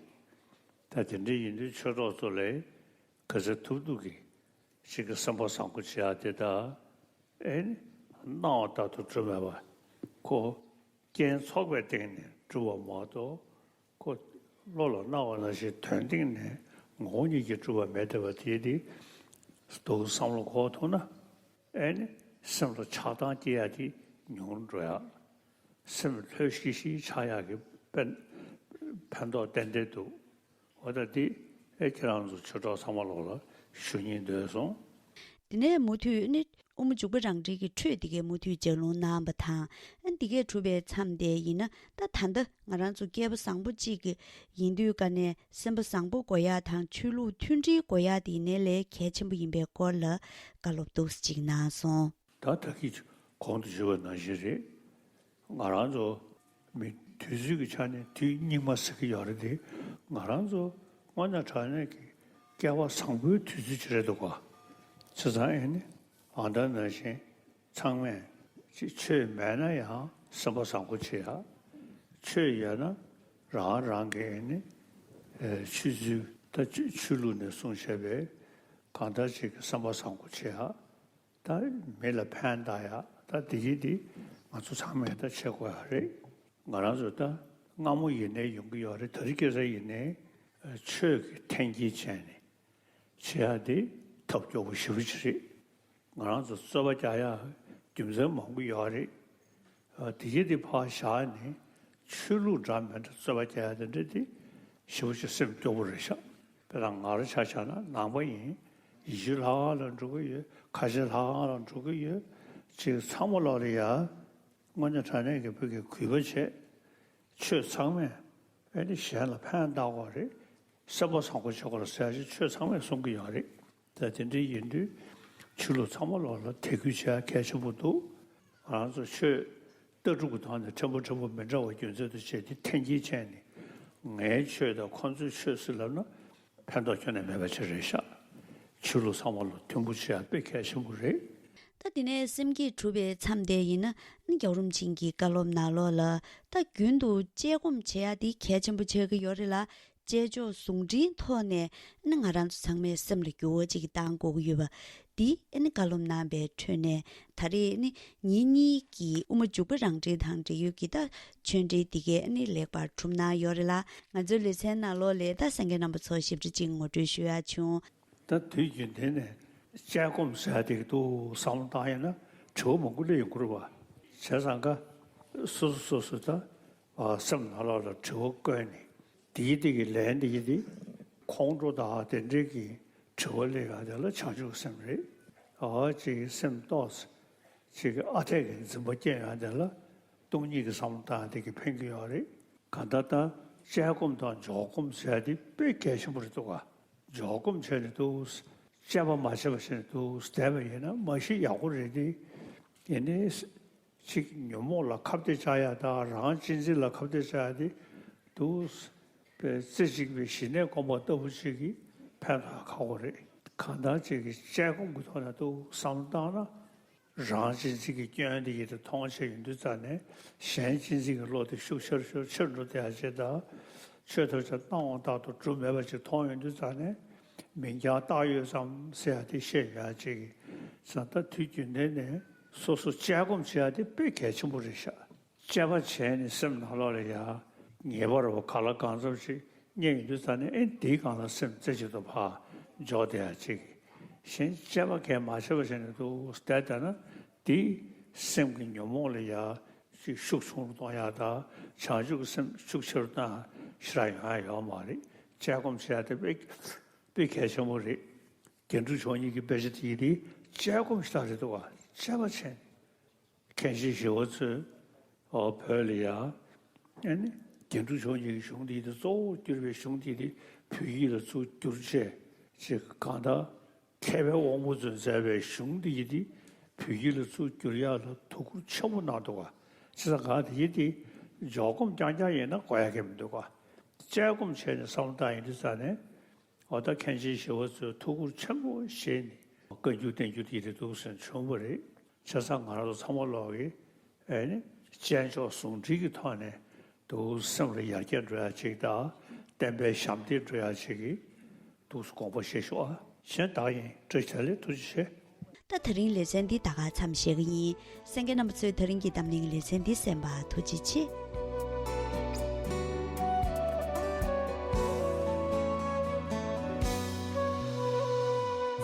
ད་དེ་འདྲ་ཡིན་དུས་ཆོས་གྲོགས་ཚོ་ལ་ག་ཚོད་ཐུབ་ཐུབ་ཀྱིས་ཅིག་གི་སེམས་པ་བཟང་པོ་བྱེད་ཡ་དེ་དང་། ཨེ་ནི། སྣང་བ་ལྟར་དུ་གྲུབ་མེད་པ། ཁོ་རྐྱེན་ཚོགས་པའི་སྟེང་ནས་གྲུབ་པ་མ་གཏོགས། ཁོ་བློ་ལ་སྣང་བ་ནང་བཞིན་དོན་སྟེང་ནས་ངོ་བོ་ཉིད་ཀྱིས་གྲུབ་པ་མེད་བསྡད་པ་དེ་དེ་འདུག་བསམ་བློ་འཁོར་ཐུབ་ན། ཨེ་ནི། སེམས་ལ་ཆགས་སྡང་སྐྱེ་ཡ་དེ་ཉུང་རུ་འགྲོ་ཡ། སེམས་ལྷོད་ཤིག་ཤིག་ཆགས་ཡག་གི་ཕན་ཕན་ཐོགས་ཏན་ཏན་འདུག་འོ་ད་འདི་ཨེ་ཁྱེད་རང་ཚོ་ཆོས་གྲོགས་ཚང་མ་ལོག་ལ་ཞུ་སྙིང་འདོད་སོང་། དེ་ནས་མུ་མཐུད་ནི་དབུ་མ་འཇུག་པ་རང་འགྲེལ་གྱི་འཕྲོས་འདི་གའི་མུ་མཐུད་ལྗགས་ལུང་གནང་བ་དང་། ཨ་འདི་གས་གྲུབ་པའི་མཚམས་དེ་ཡིན་ན། ད་ད་ལྟ་ང་རང་ཚོ་སྐྱེས་པ་བཟང་པོ་གཅིག་གི་ཡིན་དུས་ཀ་ནས་སེམས་པ་བཟང་པོ་དགོས་ཡག་དང་ཆོས་ལུགས་མཐུན་སྒྲིལ་དགོས་ཡག་དེ་ཡིན་ནའི་ལས་གལ་ཆེན་པོ་ཡིན་པའི་སྐོར་ལ་བཀའ་སློབ་ཏོག་ཙམ་ཅིག་གནང་སོང་། ད་ད་གིན་གོང་དུ་ཞུས་པ་ནང་བཞིན་རེད། ང་རང་ཚོ་མི་དུས་ཚོད་ཀྱི་ཆ་ནས་དུས་སྙིགས་མ་ཟེར་གྱི་ཡོད་རེད་དེ། ང་རང་ཚོ་དངོས་གནས་དྲང་གནས་ཀྱི་སྐལ་བ་བཟང་པོའི་དུས་ཚོད་ཅིག་རེད་འདུག་ག་བྱས་ཙང་ཨེ་ནི་ཨ་ད་ནང་བཞིན་ཚང་མས་ཅིག་ཆོས་མེད་ན་ཡང་སེམས་པ་བཟང་པོ་བྱེད་ཡ། ཆོས་ཡོད་ན་རང་རང་གི་ཨེ་ནི་ཨེ་ཆོས་ཚུལ་ད་ཆོས་ཆོས་ལུགས་ནས་གསུངས་བྱས་པའི་གང་ལྟར་ཅིག་གི་སེམས་པ་བཟང་པོ་བྱེད་ཡ། ད་མི་ལ་ཕན་བཏགས་ཡ་ད་འདི་གི་འདི་ང་ཚོ་ཚང་མས་ད་བྱེད་དགོས་ཡ་རེད། ང་རང་ཚོ་ད་སྔ་མོ་ཡིན་ནའི་ཡོང་གི་ཡོད་རེད། དེ་རིང་ཁ་སང་ཡིན་ནའི་ཆོས་ཀྱི་འཐེན་འཁྱེར་བྱས་ནས་བྱེད་ཡ་དེ་ཐབས་སྐྱོ་པོ་ཞེ་པོ་ཅིག་རེད། ང་རང་ཚོ་རྩོད་པ་རྒྱག་ཡ་རྒྱུ་མཚན་མང་པོ་ཡོད་རེད། དེ་གི་དེ་ཕར་བཞག་ནས་ཆོས་ལུགས་འདྲ་མི་འདྲ་རྩོད་པ་རྒྱག་ཡ་དེ་འདྲ་དེ་ཞེ་པོ་ཅིག་སེམས་སྐྱོ་པོ་རེད་ཤག་དཔེར་ན་ང་རང་ཆ་བཞག་ན་ནང་པ་ཡིན། ཡིད་བྱེད་ལྷ་ཁང་ལ་འགྲོ་གི་ཡོད། ཁ་ཆེ་ལྷ་ཁང་ལ་འགྲོ་གི་ཡོད། ཅིག་ཚང་མ་ལོག་ལ་ཡ། དངོས་གནས་དྲང་གནས་ཀྱི་བོད་ཀྱི་གུས་པ་བྱས། ཆོས་ཚང་མས་ཨེ་ནི་གཞན་ལ་ཕན་བཏགས་དགོས་རེད། སེམས་པ་བཟང་པོ་བྱེད་དགོས་རེད་ཟེར་ཡ་ཞིག་ཆོས་ཚང་མས་གསུང་གི་ཡོད་རེད། ད་དེ་འདྲ་ཡིན་དུས་ཆོས་ལུགས་ཚང་མ་ལོག་ལ་དད་གུས་བྱེད་ཡ་གལ་ཆེན་པོ་འདུག་ང་རང་ཚོ་ཆོས་ལྟ་གྲུབ་ཀྱི་ཐོག་ནས་ཕྲན་བུ་ཕྲན་བུ་མི་འདྲ་བ་རྒྱུ་མཚན་དུ་བྱས་ཏེ་འཐེན་འཁྱེར་བྱས་ནས་ངའི་ཆོས་དང་ཁོང་ཚོའི་ཆོས་ཟེར་ལབ་ན། ཕན་ཐོགས་ཁྱོན་ནས་མེད་པ་ཅིག་རེད་ཤག་ཆོས་ལུགས་ཚང་མ་ལ་མཐུན་པོ་བྱེད་ཡ་དཔེ་གལ་ཆེན་པོ་རེད། ད་དེ་ནས་སེམས་བསྐྱེད་གྲུབ་པའི་མཚམས་དེ་ཡིན་ན་ནི་རྒྱལ་བ་རིན་པོ་ཆེ་གི་བཀའ་སློབ་ནང་ལོགས་ལ། ད་རྒྱུན་དུ་དཔྱད་སྒོམ་བྱེད་ཡ་དེ་གལ་ཆེན་པོ་ཆགས་ཀྱི་ཡོད་རེད་ལ། དཔྱད་འཇོག་ཟུང་འབྲེལ་ཐོག་ནས་ཨ་ནི་ང་རང་ཚོ་ཚང་མས་སེམས་ལ་འགྱུར་བ་ཅིག་བཏང་དགོས་ཀྱི་ཡོད་པ་འདི་ཨ་ནི་བཀའ་སློབ་གནང་པའི་ཁྲོད་ནས་ད་རེས་ཨ་ནི་ཉིན་གཉིས་ཀྱི་དབུ་མ་འཇུག་པ་རང་འགྲེལ་དང་འབྲེལ་ཡོད་ཀྱི་ད་ཆོས་འབྲེལ་འདི་གའི་ཨ་ནི་ལེགས་པར་གྲུབ་གནང་ཡོད་རེད་ལ། ང་ཚོའི་ལེ་ཚན་ནང་ལོགས་ལ་ད་གསན་མཁན་རྣམ་པ་ཚོར་ཞིབ་ཕྲ་ཅིག་ངོ་སྤྲོད་ཞུ་ཡག་བྱུང་། ད་དུས་རྒྱུན་ལྡན་ནས་དཔྱད་སྒོམ་ཟེར་ཡ་དེ་གི་འདུག་བསམ་བློ་བཏང་ཡིན་ན་དྲི་བ་མང་པོ་སླེབས་ཡོང་གི་རེད་བ། བྱས་ཙང་ཀ་སོ་སོ་སོ་སོ་ད་ཨ་སེམས་ནང་ལོགས་ལ་དྲི་བ་བཀོད་ནས་དེའི་དེ་གི་ལན་དེ་གི་དེ་ཁོང་ཁྲོ་དང་དེ་འདྲའི་གི་དྲི་བ་སླེབས་ཡ་དེ་ལ་བྱང་ཆུབ་སེམས་རེད། ཨ་ཅིག་སེམས་རྟོགས་ཅིག་ཨ་འཐས་ཀྱི་འཛིན་པ་སྐྱེ་ཡ་དེ་ལ་སྟོང་ཉིད་ཀྱི་བསམ་བློ་བཏང་ཡ་དེ་གི་ཕན་གྱི་ཡོད་རེད། གང་ལྟར་ད་དཔྱད་སྒོམ་དང་འཇོག་སྒོམ་ཟེར་ཡ་དེ་དཔེ་གལ་ཆེན་པོ་རེད་འདུག་ག་འཇོག་སྒོམ་བྱས་ནས་འདུག་དཔྱད་པ་མ་བྱས་པ་བྱས་ནས་འདུག་བསྡད་པ་ཡིན་ན་མ་གཞི་ཡག་པོ་རེད་དེ། ཡིན་ནའི་ཅིག་ཉོན་མོངས་ལ་ཁ་གཏད་བཅག་ཡ་དང་རང་གཅེས་འཛིན་ལ་ཁ་གཏད་བཅག་ཡ་དེ་འདུག་པའི་རྩེ་གཅིག་པའི་ཞི་གནས་སྒོམ་པ་ལྟ་བུ་ཅིག་གིས་ཕན་ཐོགས་ཁག་པོ་རེད། གང་ལྟར་ཅིག་གིས་དཔྱད་སྒོམ་གྱི་ཐོག་ནས་འདུག་བསམ་བློ་བཏང་ན། རང་གཅེས་འཛིན་གྱི་སྐྱོན་དེ་ཡིན་དུ་མཐོང་བྱས་ཡོང་དུས་ཙ་ནས་གཞན་གཅེས་འཛིན་གྱི་བློ་དེ་ཤུགས་ཆེར་ཤུགས་ཆེར་འགྲོ་བསྡད་ཡ་ཅིག་དང་། ཆོས་ཐམས་ཅད་སྣང་བ་ལྟར་དུ་གྲུབ་མེད་པ་ཅིག་མཐོང་ཡོང་དུས་ཙ་ནས་མིང་རྐྱང་བཏགས་ཡོད་ཙམ་ཟེར་ཡ་དེ་ཤེས་ཡོང་ཡ་ཅིག་ཙང་ད་དུས་རྒྱུན་ལྡན་ནས་སོ་སོ་དཔྱད་སྒོམ་བྱེད་ཡ་དེ་དཔེ་གལ་ཆེན་པོ་རེད་ཤག་དཔྱད་པ་བྱས་ནས་སེམས་ནང་ལོགས་ལ་ཡ་ངེས་པར་བ་ག་ལ་གང་འཚམ་ཞིག་རྙེད་ཡོང་དུས་ཙ་ནས་ཨེ་འདིའི་སྒང་ལ་སེམས་རྩེ་གཅིག་ཏུ་ཕར་འཇོག་བསྡད་ཡ་ཅིག་གཞན་དཔྱད་པ་གས་མ་བྱས་པ་བྱས་ནས་འདུག་བསྡད་བསྡད་ན་དེ་སེམས་ཀྱི་ཉོན་མོངས་ལ་ཡ་ཅིག་ཤུགས་ཆུང་རུ་གཏོང་ཡ་དང་བྱང་ཆུབ་ཀྱི་སེམས་ཤུགས་ཆེ་རུ་བཏང་ཡ་ཞེ་དྲག་ཡོང་ཡ་ཡོད་མ་རེད། དཔྱད་སྒོམ་བྱེད་ཡ་དེ་དཔེ་དཔེ་གལ་ཆེན་པོ་རེད། རྒྱན་དྲུག་མཆོག་གཉིས་ཀྱི་དཔེ་ཆ་དེ་ཡི་དེ་དཔྱད་སྒོམ་ཞེ་དྲག་རེད་འདུག་ག་དཔྱད་པ་བྱས་ནས། མཁན་ཆེན་ཞི་བ་འཚོས་ཨོ་བོད་ལ་ཡ། ཨ་ནི་རྒྱན་དྲུག་མཆོག་གཉིས་ཀྱི་གཞུང་འདི་ཡི་གཙོ་བོར་གྱུར་པའི་གཞུང་འདི་ཡི་བོད་ཡིག་ལ་ཚུར་བསྒྱུར་བྱས་ཅིག་གང་ལྟར་མཁས་པའི་དབང་པོ་ཚོས་མཛད་པའི་གཞུང་འདི་ཡི་དེ་བོད་ཡིག་ལ་ཚུར་བསྒྱུར་ཡག་ལ་དོ་ཁུར་ཆེན་པོ་གནང་འདུག་ག་བྱས་ཙང་གང་དེ་ཡི་དེ་འཇོག་སྒོམ་རྐྱང་རྐྱང་ཡིན་ན་དགོས་ཡ་གི་མི་འདུག་ག་དཔྱད་སྒོམ་བྱས་ནས་བསམ་བློ་བཏང་ཡིན་དུས་ཙ་ནས། འོ་ད་མཁན་ཆེན་ཞི་བ་འཚོས་ཐུགས་ཁུར་ཆེན་པོ་བཞེས་ནས་བཀའ་འགྱུར་བསྟན་འགྱུར་དེ་རེ་འདུག་ཟེར་བྱུང་བ་རེད། བྱས་ཙང་ང་རང་ཚོ་ཚང་མ་ལོག་གིས་ཨེ་ནི་དཔྱད་འཇོག་ཟུང་འབྲེལ་གྱི་ཐོག་ནས་འདུག་སེམས་ལ་ཡར་རྒྱས་འགྲོ་ཡ་ཅིག་དང་བསྟན་པའི་ཞབས་འདེགས་འགྲོ་ཡ་ཅིག་གི་འདུག་དགོངས་པ་བཞེས་ཤོག་ཨ། གཞན་བདག་ཡིན་བཀྲ་ཤིས་བདེ་ལེགས། ཐུགས་རྗེ་ཆེ། ད་དེ་རིང་ལེ་ཚན་འདི་ད་ག་མཚམས་བཞག་གི་ཡིན། གསན་མཁན་རྣམ་པ་ཚོས་དེ་རིང་གི་གཏམ་གླེང་གི་ལེ་ཚན་འདི་གསན་པར་ཐུགས་རྗེ་ཆེ།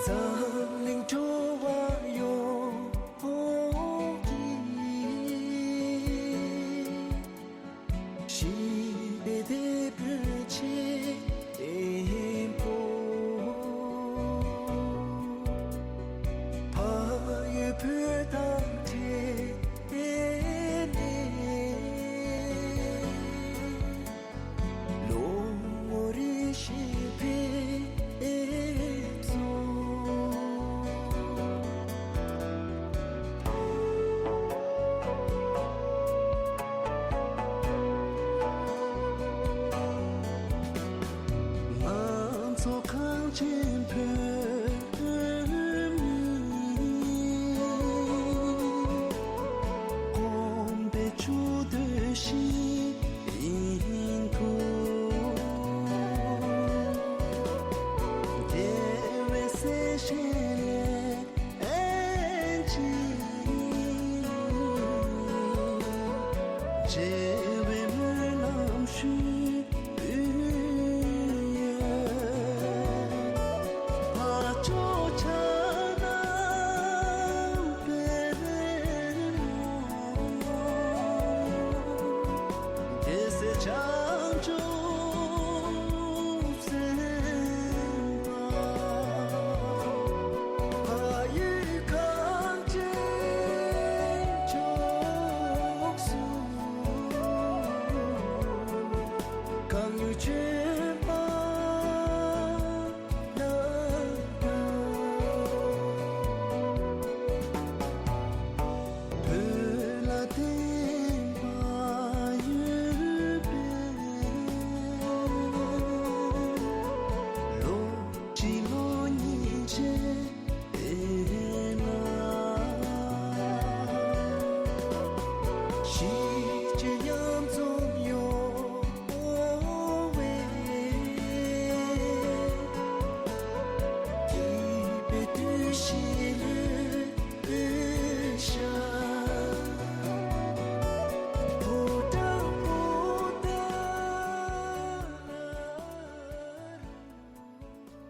འཛམ་གླིང་ཁྲོད།